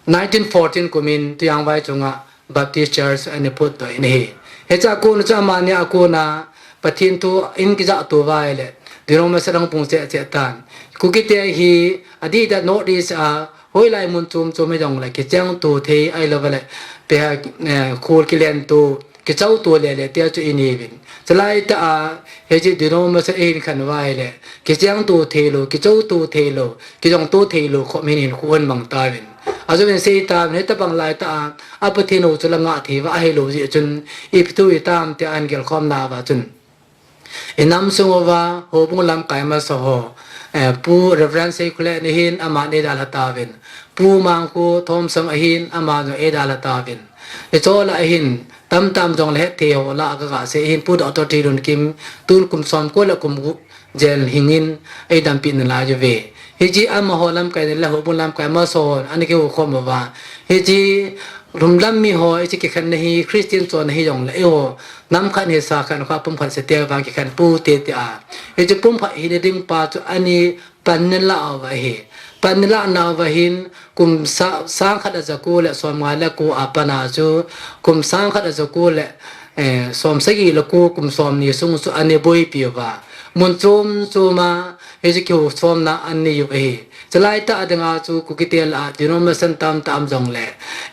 nineteen fourteen kumin Tuiyanvai chunga Baptist Church ana phutdoh in ahi. Hichea kona chu amani a kona Pathen thu in kijah to uva ahile, Denomination ahung pung cheh cheh tan. Kukite hi adih deh North East a hoilai mun chom chom hijongle kichengto thei ahilouleh pe, eh, khul kilentu, kichouto lele tia chu iniuvin. Chulai tah a hiche denomination ihin khen uva ahile kichengto theilou, kichouto theilou, kijongto theilou khop hin hinkho ahin mang tauvin. Ajouvin asei tauvin, hitabang lai tah a, a Pathen u chu la ngah thei uva ahilou jeh chun ipi thu itam tia ahin gelkhom nauva chun, inam sung uva houbung lamkai masa ho, eh, Pu Reverend Seikholen ahin, aman eidalha tauvin. Pu Mangkhu Thomsong ahin, aman jong eidalha tauvin. Ichol a ahin tamtah jongle hetthei ho lah a kaga sei ahin, Pu Doctor Tilunkim, tun kum somko le kum gup jen hingin eidampi nalai uve. Hiche amaho lamkai le houbung lamkai masa hon ana kihoukhom uva, hiche lhumlam miho hiche kikhenna hi Christian chonna hijongle eiho nam khat hisa khat kha pum khat sete vang kikhen poute tia, hiche pum khat hina ding pa chu ana pan nalah uva ahi. Pan nalah nauva hin kum sa-, sang khat aja ko le somnga le ko a pat a chu, kum sang khat aja ko le, eh, somsagi le ko, kum somni sung chu ana boipi uva, mun chom chom a hiche kihoukhomna ana nei u ahi. Chulai tah a dinga chu Kukite lah a denomination tamtah um jongle,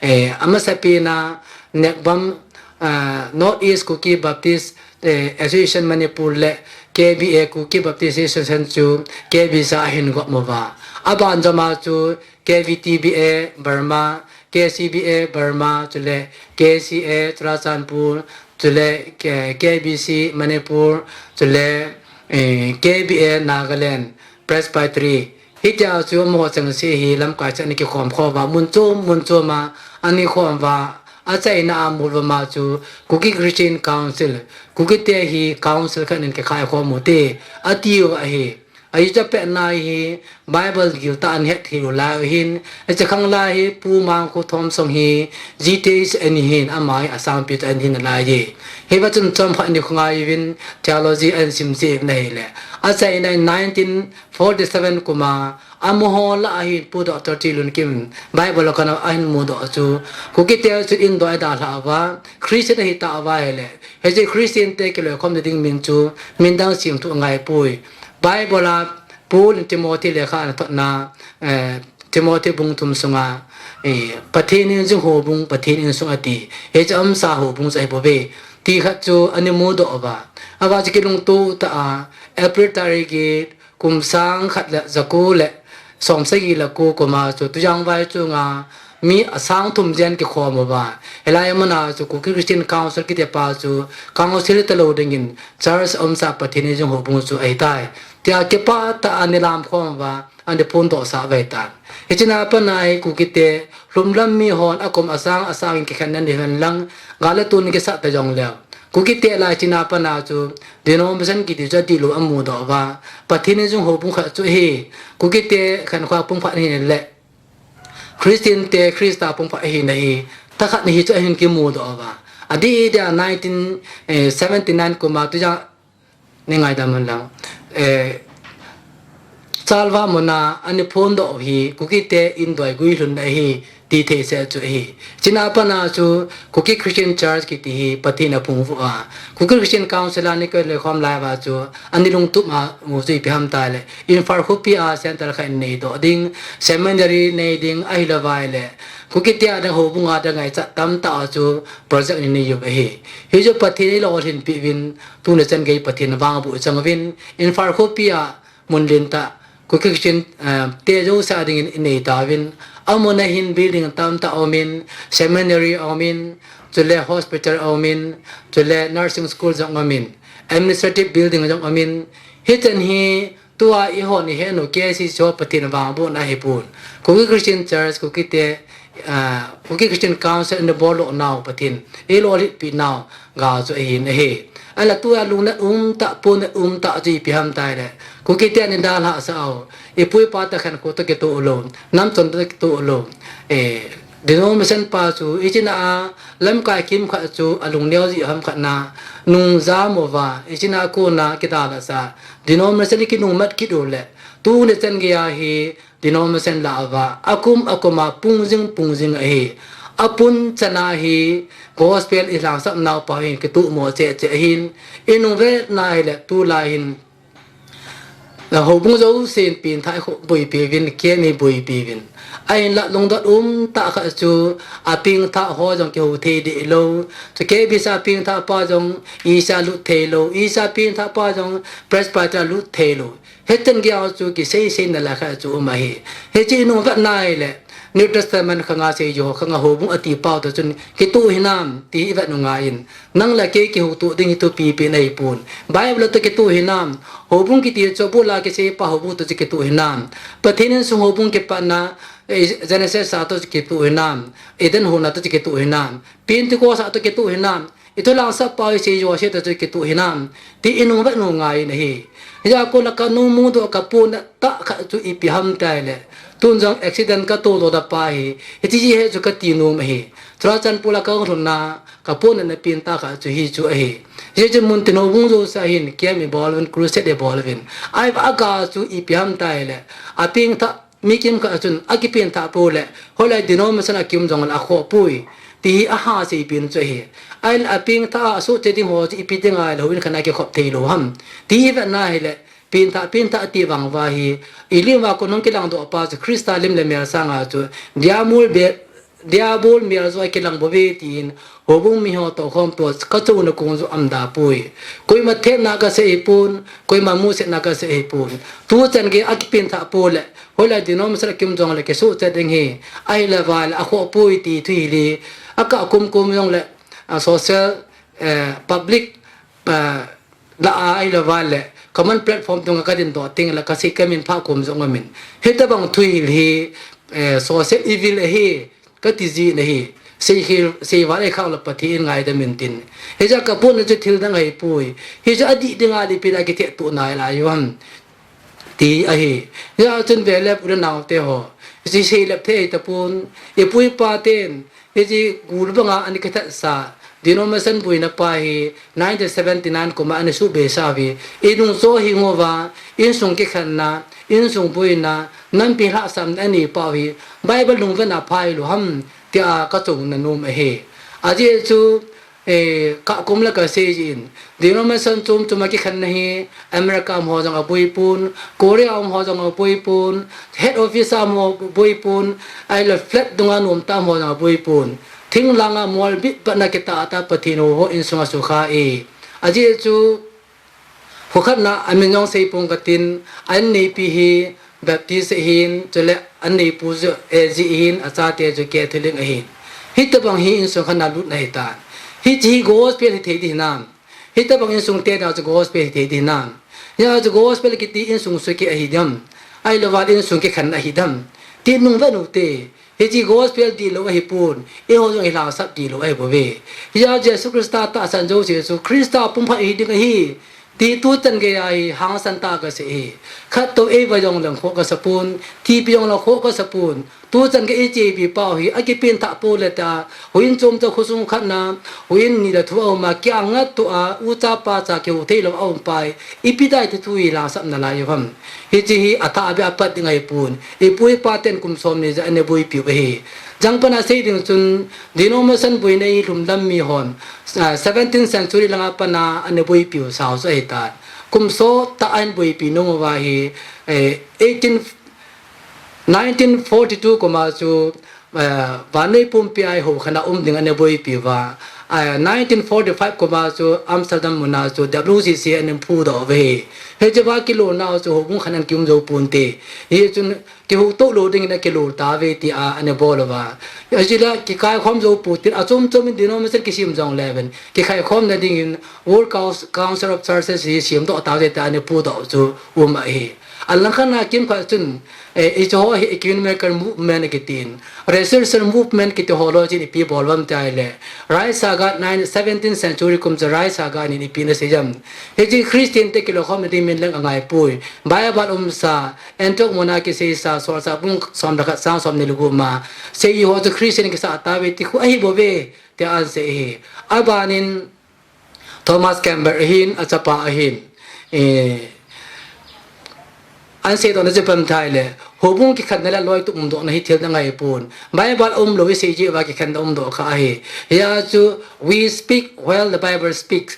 eh, amasapen a Nekbam, ah, North East Kuki Baptist, eh, Association Manipur le K B A, Kuki Baptist Association chu K B C a ahin gom uva, aban jom a chu K V T B A Burma, K C B A Burma, chule K C A Churachandpur, chule K-, K B C Manipur, chule, eh, K B A Nagaland Presbytery. Hitia chu amaho chengse hi lamkai chu ana kikhom khom uva, mun chom mun chom a ana khom uva, achaina a mol uva ma chu Kuki Christian Council, Kukite hi council khat in kikhai khom u hite, ati uva ahi. Ahi chu apetna hi Bible giltah a ana hetthei u lai u ahin, hiche khang lai hi Pu Mangkhu Thomsong hi G T S ana hin, ama hi asangpi tah ana hin alai e. Hiva chun chomkhat ni khongai uvin theology ana sim jeng u ahile, achaina in nineteen forty-seven kum a amaho lah a hin Pu Doctor Tilunkim Bible a kana ahin mudoh chu, Kukite chu indoi a dalha uva, Christian ahi tauva ahile, hiche Christian te kiloikhomna ding min chu min dang semthu angai poi. Bible a Paul in Timothy lekha ana thotna, eh, Timothy bung thum sunga, eh, Pathen insung houbung, Pathen insung ati. Hiche umsa houbung chu ahibouve ti khat chu ana mudoh uva. Ava chu kilungto tah a, April tarik get, kum sang khat le ja ko le somsagi le ko kum a chu Tujang Vaichung a mi asang thum jen kikhom uva. Hilai mun a chu Kuki Christian Council kiti pa chu council talou dingin church umsa Pathen insung houbung chu ahitai tia kipah tah a ana lamkhom uva, ana phondohsah uva ahitan. Hichea pat a hi Kukite lhumlam mihon akum asang asang in kikhenna nei hen lang, gal le tun kisah ta jongleu, Kukite lah a hichea pat a chu denomination kiti chu adihlou amudoh uva, Pathen insung houbung khat chu ahi, Kukite khankho pum khat ahi le Christian te Christa pum khat ahina hi thakhat ni hi chu ahin kimudoh uva. Adih dia nineteen, eh, seventy-nine kum a Tujang, nei ngaidam hen lang, eh, Chalva mun a ana phondoh u hi Kukite indoi guilhunna ahi ti thei seh chu ahi. Hichea pat a chu Kuki Christian Church kiti hi Pathen aphung uva, Kuki Christian Council a ana kiloikhom lai uva chu ana lungtup a mu chu ipi ham tile, Imphal khopi a center khat in neidoh ding, seminary nei ding, ahilouva ahile Kukite a ding houbung a ding ngaichat tamtah a chu project ana nei u ahi. Hichu Pathen in eilolhinpeh uvin, tuni chan gei Pathen vangboh ichang uvin, Imphal khopi a mun lentah, Kuki Christian, eh, te jouse a dingin inei tauvin, amun a hin building tamtah aumin, seminary aumin, chule hospital aumin, chule nursing school jong aumin, administrative building jong aumin, hichan hi tua eihon ihet u K C C ho Pathen vangbohna ahipon. Kuki Christian Church, Kukite, ah, Kuki Christian Council in abol lou nau Pathen eilolhinpeh nau gal chu ahin ahi. Ahinla tua lungnat umtah, punnat umtah chu ipi ham tile, Kukite ana dalhasah u, ipu ipa te khankho toh kitoh lou, nam chon toh kitoh lou, eh, denomination pa chu hichea lamkai kimkhat chu alungneo jeh ham khat a nungjam uva, hichea kona kidalhasah, denomination kinungmat kit u le, tuni chan gei a hi denomination lah uva, akum akum a pung jing pung jing ahi. Apun chan a hi gospel ilhangsap nau pa hin kitoh mo cheh cheh ahin, inung vet na hile tulai hin Houbung jousen pengthah eiboipi uvin, camp eiboipi uvin. Ahinlah lungdon um tah khat chu, apengthah ho jong kihou thei deh lou. Chu K B C a pengthah pa jong E C a lut thei lou, E C a pengthah pa jong Presbytery a lut thei lou. Hitin geiya chu kisei sei nalai khat chu um ahi. Hiche inung vetna hile, New Testament khanga seiju ho khanga houbung ati pau toh chun kitoh hinam ti hi ivet u ngai in. Nang le kei kihoutoh ding hi thupi pen ahipon. Bible toh kitoh hinam. Houbung kiti chu abul a kisei pa houbung toh chu kitoh hinam. Pathen insung houbung kipatna, eh, Genesis a toh chu kitoh hinam. Eden hon a toh chu kitoh hinam. Pentecost a toh kitoh hinam. Ithu langsap pau hi seiju ho se toh chu kitoh hinam. Ti inung vet u ngai in ahi. Hijeh a kona kanu mudoh kaponat tah khat chu ipi ham tile. Tun jong accident katoh doh da pa hi. Hiche hi chu kati nom ahi. Churachandpur a kahung lhunna kaponatna pentah khat chu hichu ahi. Hiche chu muntin houbung jouse a hin camp ibol uvin, crusade ibol uvin. Ahivanga chu ipi ham tile. Apengthah mi kimkhat chun akipengthah pou le, hoilai denomination a kium jongle akhoh poi. Ti hi aha seipen chu ahi. Ahile apengthah a asuhchet ding ho chu ipi dinga le houin khat a kikhop thei lou ham. Ti hi vetna hile, pengthah, pengthah ati vang uva hi, ilim uva kon hung kilangdoh pa chu Christa lim le mel sanga chu, Diabol be, Diabol mel joh a kilang bouve tin, houbung mi ho tohkhom toh kachonna kong chu aum da poi. Koima themna kasei ahipon, koima musetna kasei ahipon. Tuchan gei akipengthah pou le, hoilai denomination a kium jongle kisuhchet ding hi, ahile vale akhoh poi ti thuhil hi, akah kumkum jongle, a social, eh, public, eh, lah a ahile vale, common platform dunga kadindoh tengle kasei kamin phah kom jong umin. Hitobang thuhil hi, eh, social evil ahi, kati jin ahi. Seihil, seival eikhah le Pathen in ngaidam intin. Hijeh a kaponat chu thil dang ahipoi. Hichu adih dinga le ipi dinga kithettoh nalai u ham. Ti ahi. Hijeh chun vele u le nao teho. Hiche seilep thei tapon. Ipu ipa ten. Hiche gul banga ana kithatsa. Denomination boina pa hi nineteen seventy-nine kuma ana suhbei sa uve. Inung chu hing uva, insung kikhenna, insung boina, nampi lhahsamna anei pau hi, Bible lungvetna phalou ham, tia kachonna nom ahi. Ajeh chu, eh, kakum le kasei jin, denomination chom chom a kikhenna hi, America a um ho jong aboipon, Korea a um ho jong aboipon, head office a um ho aboipon, ahile flat dunga nomtah a um ho jong aboipon. Thinglanga molbit patna kitah tah Pathen hou ho insunga sukha e. Ajeh chu, kho khatna amin jong seipong katin, an neipi hi Baptist ahin, chule an neipu chu A G ahin, achate chu Catholic ahin. Hitobang hi insung khatna lutna ahitan. Hiche hi gospel hithei ding hinam. Hitobang insung tena chu gospel hithei ding hinam. Hia chu gospel kiti insung suhkeh ahi dem. Ahilouvale insung kikhen ahi dem. Ti nung vet u hite. Hiche gospel dihlou ahipon. Eiho jong ilhangsap dihlou ahibouve. Hia Jesu Christa tahsan jouse chu Christa pumkhat hiding ahi. Ti tuchan geiya hi hangsan tah kasei ahi. Khat toh eiva jongleng khoh kasapon. Thipi jongleng khoh kasapon. Tuchan gei ichepi pau hi, akipengthah pou le tia, houin chom chom khosung khatna, houin ni le thu auma, kiang ngat tua, ucha pacha kihou theilou aum pai, ipi dia ti thu hi langsap nalai u ham. Hiche hi athah beh a pat ding ahipon, ipu ipa ten kum som ni ijat ana boipiu ahi. Jangpana sei ding chun, denomination boina hi lhumdam mihon, ah, seventeen century langa pana ana boipiu sao chu ahitan. Kum sot tah a ana boipi nom uva hi, eh, eighteen nineteen forty-two kuma chu, eh, vannoi pumpi a hou khat a um ding ana boipi uva. Eh, nineteen forty-five kuma chu Amsterdam muna chu W C C ana phudoh uve. Hichea kilolna chu houbung khat ana kium jou ponte. Hichun kihoutoh lou dingin akilol tauve tia ana bol uva. Hichea kikaikhom jou ponte, achom chom in denomination kisem jongleuhen, kikaikhomna dingin World Cous-, Council of Churches hi semdoh taute tia ana phudoh chu um ahi. Alangkhat a kimkhat chun, eh, hiche ho hi ecumenical movement akitin. Resurrection movement kiti ho loi chun ipi bol uvem tia ahile, Ricehaga nine, seventeenth century kum chu Ricehaga in ipi ana sei em. Hiche Christian te kiloikhomna ding min leng angaipoi. Bible umsa, Antioch muna kiseisa, Solchah bung som le khat chang som ni le gup ma, seiji ho chu Christian kisah tauve ti khu ahibouve, tia ana sei ahi. Abanin, Thomas Campbell ahin, achapa ahin, eh, ana seidohna chu ipi ham tia ahile, houbung kikhenna le loitup umdohna hi thil dang ahipon. Bible umlou isei jeh uva kikhenna umdoh kha ahi. Hia chu, we speak while the Bible speaks.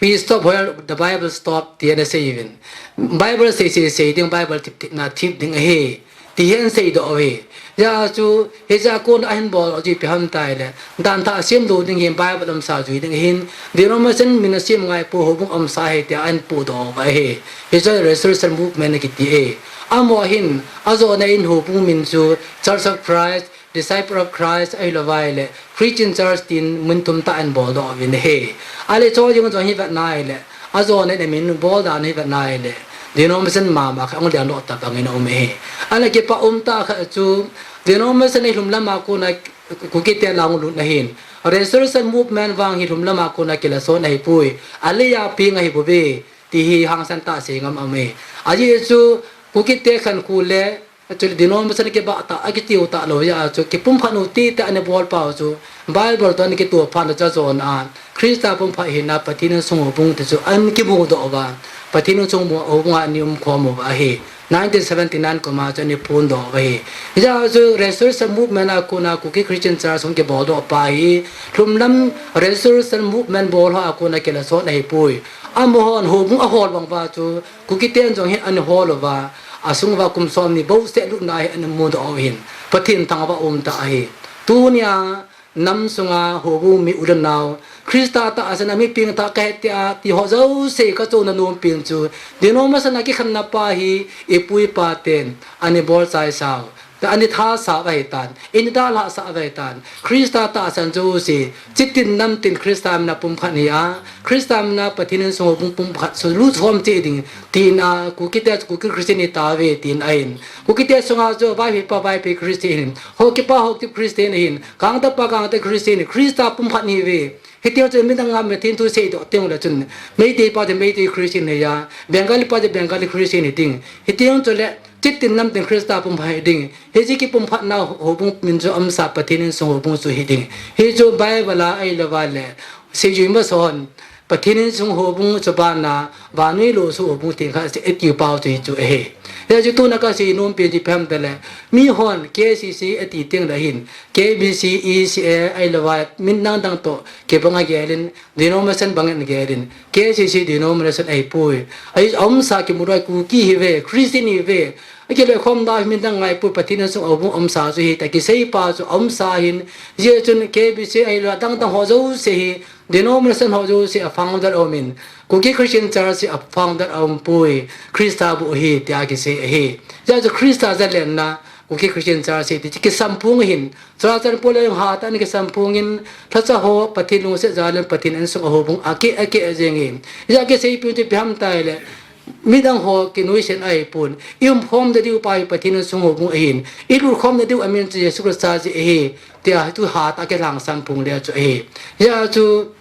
"We stop where the Bible stop," ti ana sei uvin. Bible sei sei sei ding, Bible thip thip na thip ding ahi, ti hi ana seidoh uve. Hijeh chun, hijeh a kona ahin bol u chu ipi ham itile, dan thah sem lou ding hin Bible umsa jui ding ahin, denomination min asem ngai pou, houbung umsa ahi tia ahin podoh uva ahi. Hichu Restoration Movement akiti e. Amaho hin, ajona in houbung min chu Church of Christ, Disciple of Christ, ahilouleh Christian Church tin min thum tah ahin boldoh uvin ahi. Ahile chu jong jong hi vetna ahile, ajona in amin bol dan hi vetna ahile, denomination mama khat ahung lengdoh tabang in aum ahi. Ahile kipah umtah khat chu, denomination hi lhumlam a kona Kukite lang lut ahin. Restoration Movement vang hi lhumlam a kona kilason ahipoi. Alei a peng ahibouve, ti hi hangsan tah sei ngam aume. Ajeh chu Kukite khankho le, chule denomination kibah tah, akitiu talou jeh a chu, kipumkhat u tita ana bol pau chu, Bible toh ana kitoh phat na chu ajona a, Christa pumkhat hina, Pathen insung houbung ti chu ana kimudoh uva, Pathen insung houbung a ana umkhom uva ahi. Nineteen seventy-nine kum a chu ana phondoh uva ahi. Hijeh a chu Restoration Movement a kona Kuki Christian Church hung kiboldoh pa hi, lhumlam Restoration Movement bol ho a kona kilason ahipoi. Amahon houbung ahol bang uva chu, Kukiten jong hin ana hol uva, asung uva kum somni bouseh lutna hi ana mudoh u ahin, Pathen thangvah umtah ahi. Tunia nam sunga houbung mi u le nao, Christa tahsan a mi pengthah kahi tia ti ho jouse kachouna nompen chu, denomination a kikhenna pa hi ipu ipa ten ana bolchaisau, ana thasau ahitan, ana dalhahsah ahitan. Christa tahsan jouse, chitin namtin Christa mina pumkhat hi a, Christa mina Pathen insung houbung pumkhat chu lutkhom cheh ding, tina Kukite chu Kuki Christian itauve, tin ahin. Kukite sunga chu Vaiphei pa Vaiphei Christian ahin, Haokip pa Haokip Christian ahin, Gangte pa Gangte Christian ahin, Christa pumkhat ihiuve. Hiteng chun midang a Pathen thu seidoh tengle chun, Meitei pa chu Meitei Christian hi a, Bengali pa chu Bengali Christian hiding. Hiteng chule chitin namtin Christa pumkhat hiding. Hiche kipumkhatna houbung min chu umsa, Pathen insung houbung chu hiding. Hichu Bible a ahilouleh, seijui masahon, Pathen insung houbung chu bana, vannoi lolsung houbung tin khat ati pau chu hichu ahi. Hijeh chun tuna kasei nompen chu ipi ham itile, mihon K C C ati tengle hin, K B C, E C A, ahilouleh min dang dang toh kibang agelin, denomination bangin agelin, K C C denomination ahipoi. Ahi, aumsa kimudoh Kuki ihiuve, Christian ihiuve. Akiloikhomna hi min dang ngaipoi, Pathen insung houbung umsa chu hi tia kisei pa chu aumsa ahin. Hijeh chun K B C ahilouleh adang dang ho jouse hi, denomination ho jouse a founder aumin, Kuki Christian Church hi a founder aumpoi, Christa bou ahi tia kisei ahi. Hijeh chun Christa jalenna, Kuki Christian Church hi ti chu kisamphong ahin, Churachandpur le jong hatah in kisamphongin, lhacha ho Pathen lungset jalin Pathen insung a houbung akeh akeh jengin. Hijeh a kiseipi chu ipi ham itile, midang ho kinoisen ahipon, i umkhomna diu pa hi Pathen insung houbung ahin, i lutkhomna diu amin chu Jesu Christa jeh ahi, tia hichu hatah a kilhangsamphong le chu ahi. Hijeh a chu,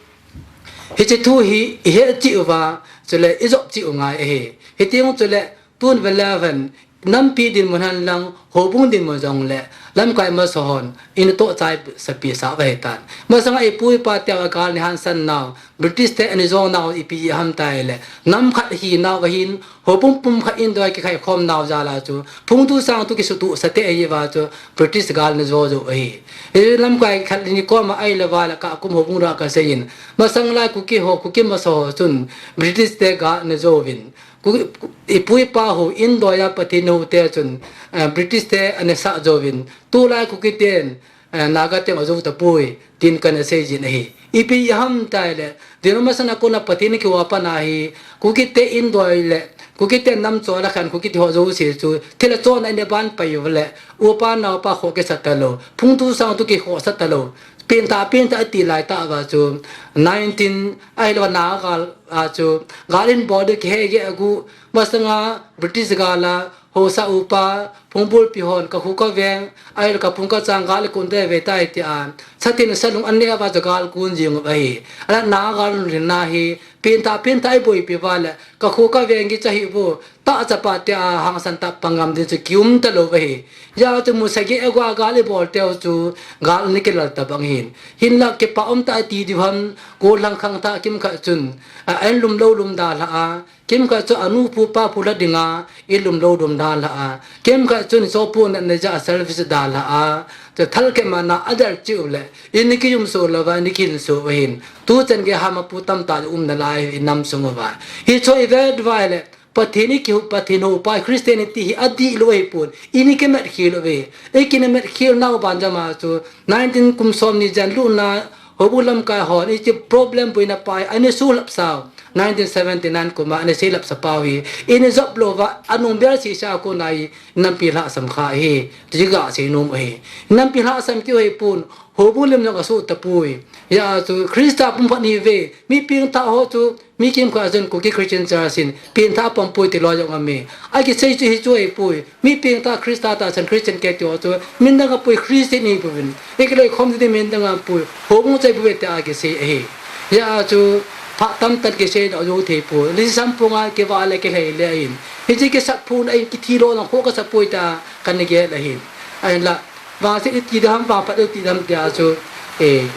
hiche thu hi ihet cheh uva, chule ijop cheh u ngai ahi. Hiteng chule, tun veleuhen, nampi dinmun henlang, houbung dinmun jongle, lamkai masahon, inatoh chai sapi sa uva ahitan. Masanga ipu ipa teu a gal ana hansan nau, British te ana jo nau ipi ham itile, nam khat hinau ahin, houbung pumkhat indoi a kikhaikhom nau jal a chu, phungtu sangtu kisutuhsa te ahiuva chu, British gal ana jo jou ahi. Hiche lamkai khat le ni koma ahilouleh kakum houbung ra kaseiyin, masang lai Kuki ho, Kuki masa ho chun, British te gal ana jouvin, Ku-, ipu ipa ho, indoi a Pathen houte chun, eh, British te ana sah jouvin, tulai Kuki ten, eh, Naga teng ajou tapoi, tin kana seijin ahi. Ipi ham itile, denomination a kona Pathen kihoupana hi, Kuki te indoi le, Kuki te nam chol a khan Kuki te ho jouse chu, thil a chon a ana ban pai uleh, upa naopa khoh kisa talou, phungtu sangtu kikhohsah talou, pengtah, pengtah ati laitah uva chu, nineteen, ahilou Naga gal a chu, gal in bol ding kihe geh agu, masanga British gal a, haosa upa, phungbulpi hon, kakhu kaveng, ahilou kaphung kachang gal ikun deh ve tai tia, satin salung aneh uva chu gal kun jing uva ahi. Ahinla Naga gal lhinna hi, pengtah, pengtah iboipi uva le, kakhu kaveng kicha hih uvo, tahchapa tia hangsan tah pang ngam ding chu kium talou uva ahi. Hijeh chun musageh agu a gal ibol teu chu, gal ana kilal tabang ahin. Hinlah kipah umtah ati diu ham, gollhang khangthah kimkhat chun, a, an lumlou lum dalha a, kimkhat chu anu pu pa pu lha dinga, ilumlou lum dalha a, kimkhat chun sopu natna jeh a service dalha a, Chu thal kemana adel chiu le, ini kijumso lou va, ini kihinso va hin. Tuchan gei hama pu tamtah um nalai inam sung uva. Hichu ivet vai le, Pathen ikihu, Pathen houpa, Christianity hi adih lou ahipon, ini kimat khel uve. Ikina mat khel nau ban jama chu, nineteen kum som ni jen lutna, houbung lamkai hon, hiche problem boina pa hi, ana sulhap sau. Nineteen seventy-nine kum a, ana seilhap sa pau hi. Ini jop lou va, anung bel sisa kona hi, nampi lhasam kha hi. Ti ga sei nom ahi. Nampi lhasam keu ahipon, houbung lim jong asuh tapoi. Hijeh chun, Christa pumkhat ihiuve, mi pengthah ho chu, mi kimkhat chun Kuki Christian Church in pengthah apom poi ti lou jong aume. Akisei chu hichu ahipoi. Mi pengthah Christa tahsan Christian kiti ho chu min dang apoi, Christian ihiuvin. Ikiloi khom ding min dang apoi. Houbung chu ihiuve tia akisei ahi. Hijeh chun phat tamtah kisei doh jou thei poi. Lisa Samphong a kivah le kilhei le ahin. Hiche kisap phung a kithi lou lang kho kasap poi tia kana gel ahin. Ahinla, vangset iti dam, vangphat iti dam tia chu, eh,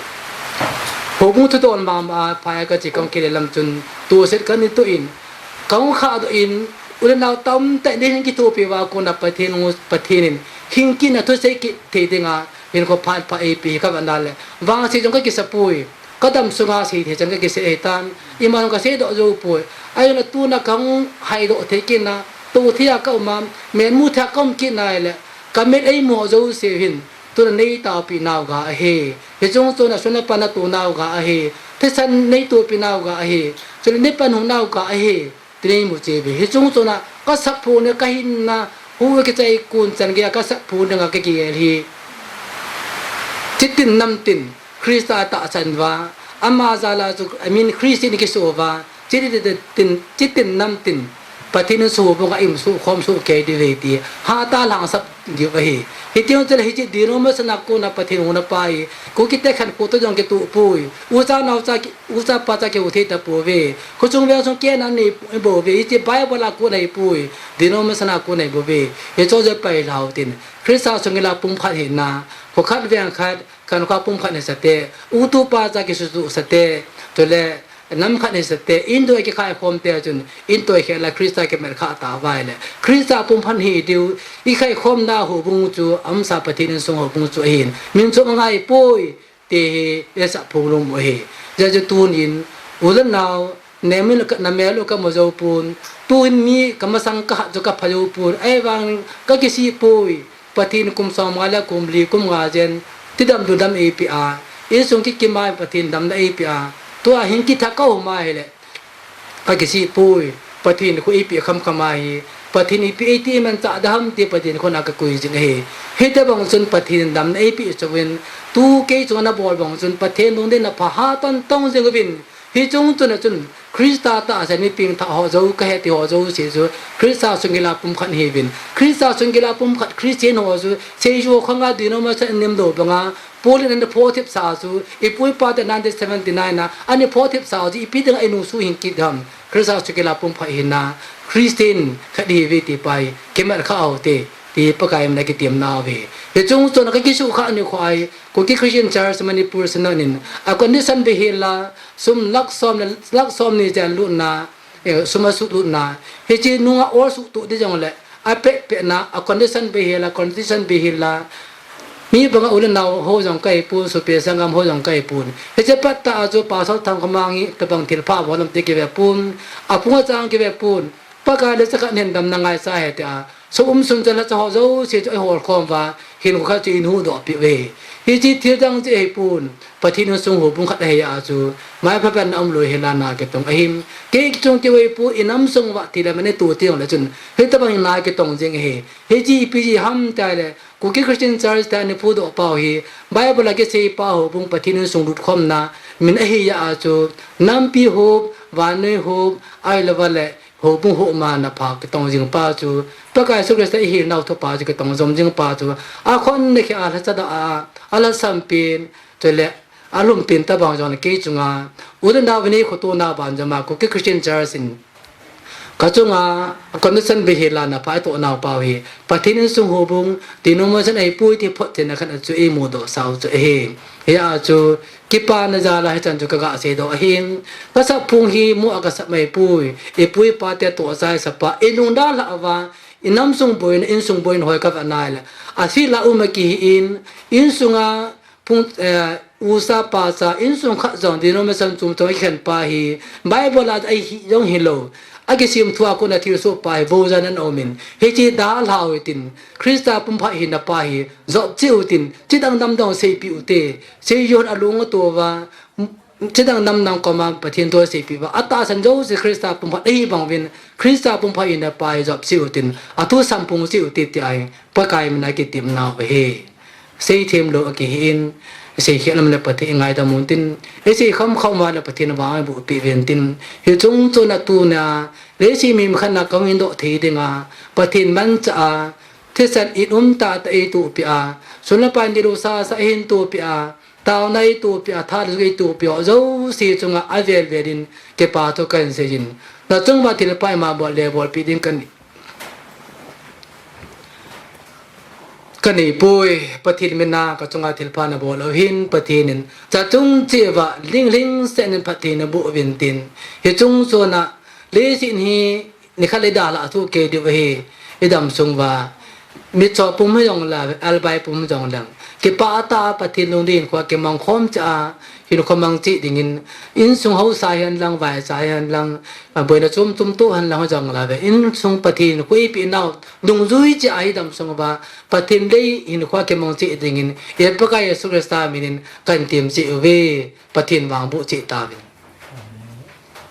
houbung thudol mama a, phai a kache kahung kile lam chun, toset kana toh in, kahung khahdoh in, u le nao tamtah in hin kithopi uva kona Pathen, Pathen in, hing kit na thusei kit thei dinga, hinkho phat pha eipeh hi kavet na le, vangset jong kakisa poi. Kadam sunga seithei chan kakisei ahitan, iman kasei doh jou poi. Ahinla tuna kahung haidoh thei kit na, tou thei a kaum a, melmu thei a kaum kit na le, kamit eimu jouse hin, tuna neitaopi nau ga ahi. Hiche chung chun asun apan natoh nau ga ahi. Thisan neitopi nau ga ahi. Chule nepan hung nau ga ahi. Ti neimu cheh uve. Hiche chung chun kasap phung le kahinna, hu kichai kon chan gei a kasap phung dinga kakigel hi. Chitin namtin, Christa tahsan uva, ama jal a chu, I mean, Christian kiso uva, chitin, chitin namtin, Pathen in houbung a ium soh khom soh kei diu ahi ti, hatah a lhangsap diu ahi. Hiti chun chule hiche denomination a kona Pathen houpa hi, Kuki te khankho toh jong kitoh poi. Ucha naocha ki, ucha pacha kiu thei tapouve. Khochung veng chung kei in anei bouve. Hiche Bible a kona ahipoi. Denomination a kona ahibouve. Hiche chu pailhau tin. Christa sunga pumkhat hina. Kho khat veng khat, khankho pumkhat hisa te. Utu pacha kisusuh sa te. Chule, nam khat hisa te, in doi kikhai khom te chun, in toi khel a Christa kimat kha tauva ahile. Christa pumkhat hi diu, ikhai khomna houbung chu, amasa Pathen insung houbung chu ahin. Min chu angai poi, ti hi, isap phung nom u ahi. Hijeh chun tunin, u le nao, namel u ka, namel u kamu jou pon, tuhin mi kamasang kahat chu kapha jou pon, ahivang kakisih poi. Pathen kum som nga le kum li kum nga jen, tidam dudam eipeh a, insung kikim a Pathen damna eipeh a, tua hin kitha kaum a ahile, kakisih poi, Pathen khu eipeh khamkham ahi, Pathen ipi eiti imanchah ding ham ti Pathen khut a kakoi jing ahi. Hitobang chun Pathen damna eipeh chu uvin, tu kei chunga nabol bang chun Pathen lungdei na pha hatah in tong jing uvin, Hiche chung chun a chun, Christa tahsan mi pengthah ho jou, kahe ti ho jouse chu, Christa sunga pumkhat ihiuvin. Christa sunga pumkhat Christian ho chu, seijou khanga denomination anem lou banga, Paul in ana phothip sa chu, ipu ipa te nineteen seventy-nine a, ana phothip sa chu, ipi dinga inungsuh hing kit ding ham, Christa sunga pumkhat hina, Christian khat ihiuve ti pa hi, kimat kha u hite, ti Pakai min a kitem nauve. Hiche chung chun a kakisuh kha nikho a hi, Kuki Christian Church Manipur Synod in, a condition beihel'a, Sum lakh som le, lakh som ni jen lutna, eh, sum asuh lutna. Hiche nunga ol suhtoh ding jongle, apeh pehna, a condition beihel'a, condition beihel'a. Mi banga u le nao ho jong kahipon, sopi sanggam ho jong kahipon. Hiche pettah a chu Pastor Thangkhamang hi tobang thilpha bol ham ti kivepon. Aphung achang kivepon. Pakai le chakhat hin damna ngaichat hite a. Sum um sum chal a cha ho jouse chu eiholkhom uva, hinkho khat chu eihuhdoh peh uve. Hiche thil dang chu ahipon, Pathen insung houbung khat ahi a chu, maipha pen na umlou hi lana kitong ahin. Kei chung kivei pon, inam sung uva thil aman itoh teng le chun, hitobang in na kitong jing ahi. Hiche ipi jeh ham tile, Kuki Christian Church te ana phudoh pau hi, Bible a kisei pa houbung Pathen insung lutkhomna, min ahi a chu, nampi hop, vannoi hop, ahilouva le, Houbung hop mana pha kitong jing pa chu, Pakai Jesu Christa ihil nau thupha chu kitong jom jing pa chu, akhonna kheh a lhacha da a, alhasam pen, chule alhum pen tobang jong le kei chunga, u le nao vin eikhoto na ban jama Kuki Christian Church in, kachunga, condition beihel a na pha itoh nau pau hi, Pathen insung houbung, denomination ahipoi ti photchenna khat a chu eimudoh sau chu ahi. Hia chu, Kipana jal a hichan chu kaga seidoh ahin. Kasap phung hi mo a kasap maipoi. Ipu ipa te toh chai sapa. Inung dalha uva. inam sung boina, insung boina hoi kavah nai le. Athi la um a kihi in, insunga phung, eh, usa pasa, insung khat jong denomination chom chom a kikhen pa hi, Bible a ahi jong hilou. Akisim thua kona thilsoh pa hi, vohjal nan um in. Hiche dalhau hitin, Christa pumphat hina pa hi, jop cheh utin, chidang damdang seipeh ute, Seijuan alung atoh uva, chidang damdang koma Pathen thu seipeh uva, atahsan jouse Christa pumphat ahi bang uvin, Christa pumphat hina pa hi jop cheh utin, athu samphong cheh ute ti ahi, Pakai mina kitim nau ahi. Seithem lou akihi in, seikhel lam le Pathen ngaidam untin, isei kham kham uva le Pathen vang eiboh peh uvin tin, hiche chung chon a tuna, leiset mi khat na kahung hin doh thei dinga, Pathen manchah a, thisan in um tah tah eitoh peh a, sun le pai nilou sasa eihin toh peh a, taona eitoh peh a, tha le jui eitoh peh a, jouse chunga avel vel in kipa thu kahin sei in. Na chunga thilpha ima bol le bolpeh ding kan, kanei poi, Pathen mina ka chunga thilpha nabol u hin, Pathen in, cha chung cheh uva, lhinglhing seh in phatthei naboh uvin tin. Hiche chung chon a, leiset hi, nikhat le dalha thu kei diu ahi, idam sung uva. Mitcho pum hijong le, albai pum hijong leng. Kipah tah a Pathen lungdei hinkho kimang khom cheh a, hinkho mang cheh dingin, insung haosa hihen lang, vaicha hihen lang, a, boina chom chom toh hen lang jong le, insung Pathen huhhingpi nau, dungjui cheh a idam sung uva, Pathen lei hinkho kimang cheh dingin, i Pakai Jesu Christa minin, kahin tem cheh uve, Pathen vang boh cheh tauvin.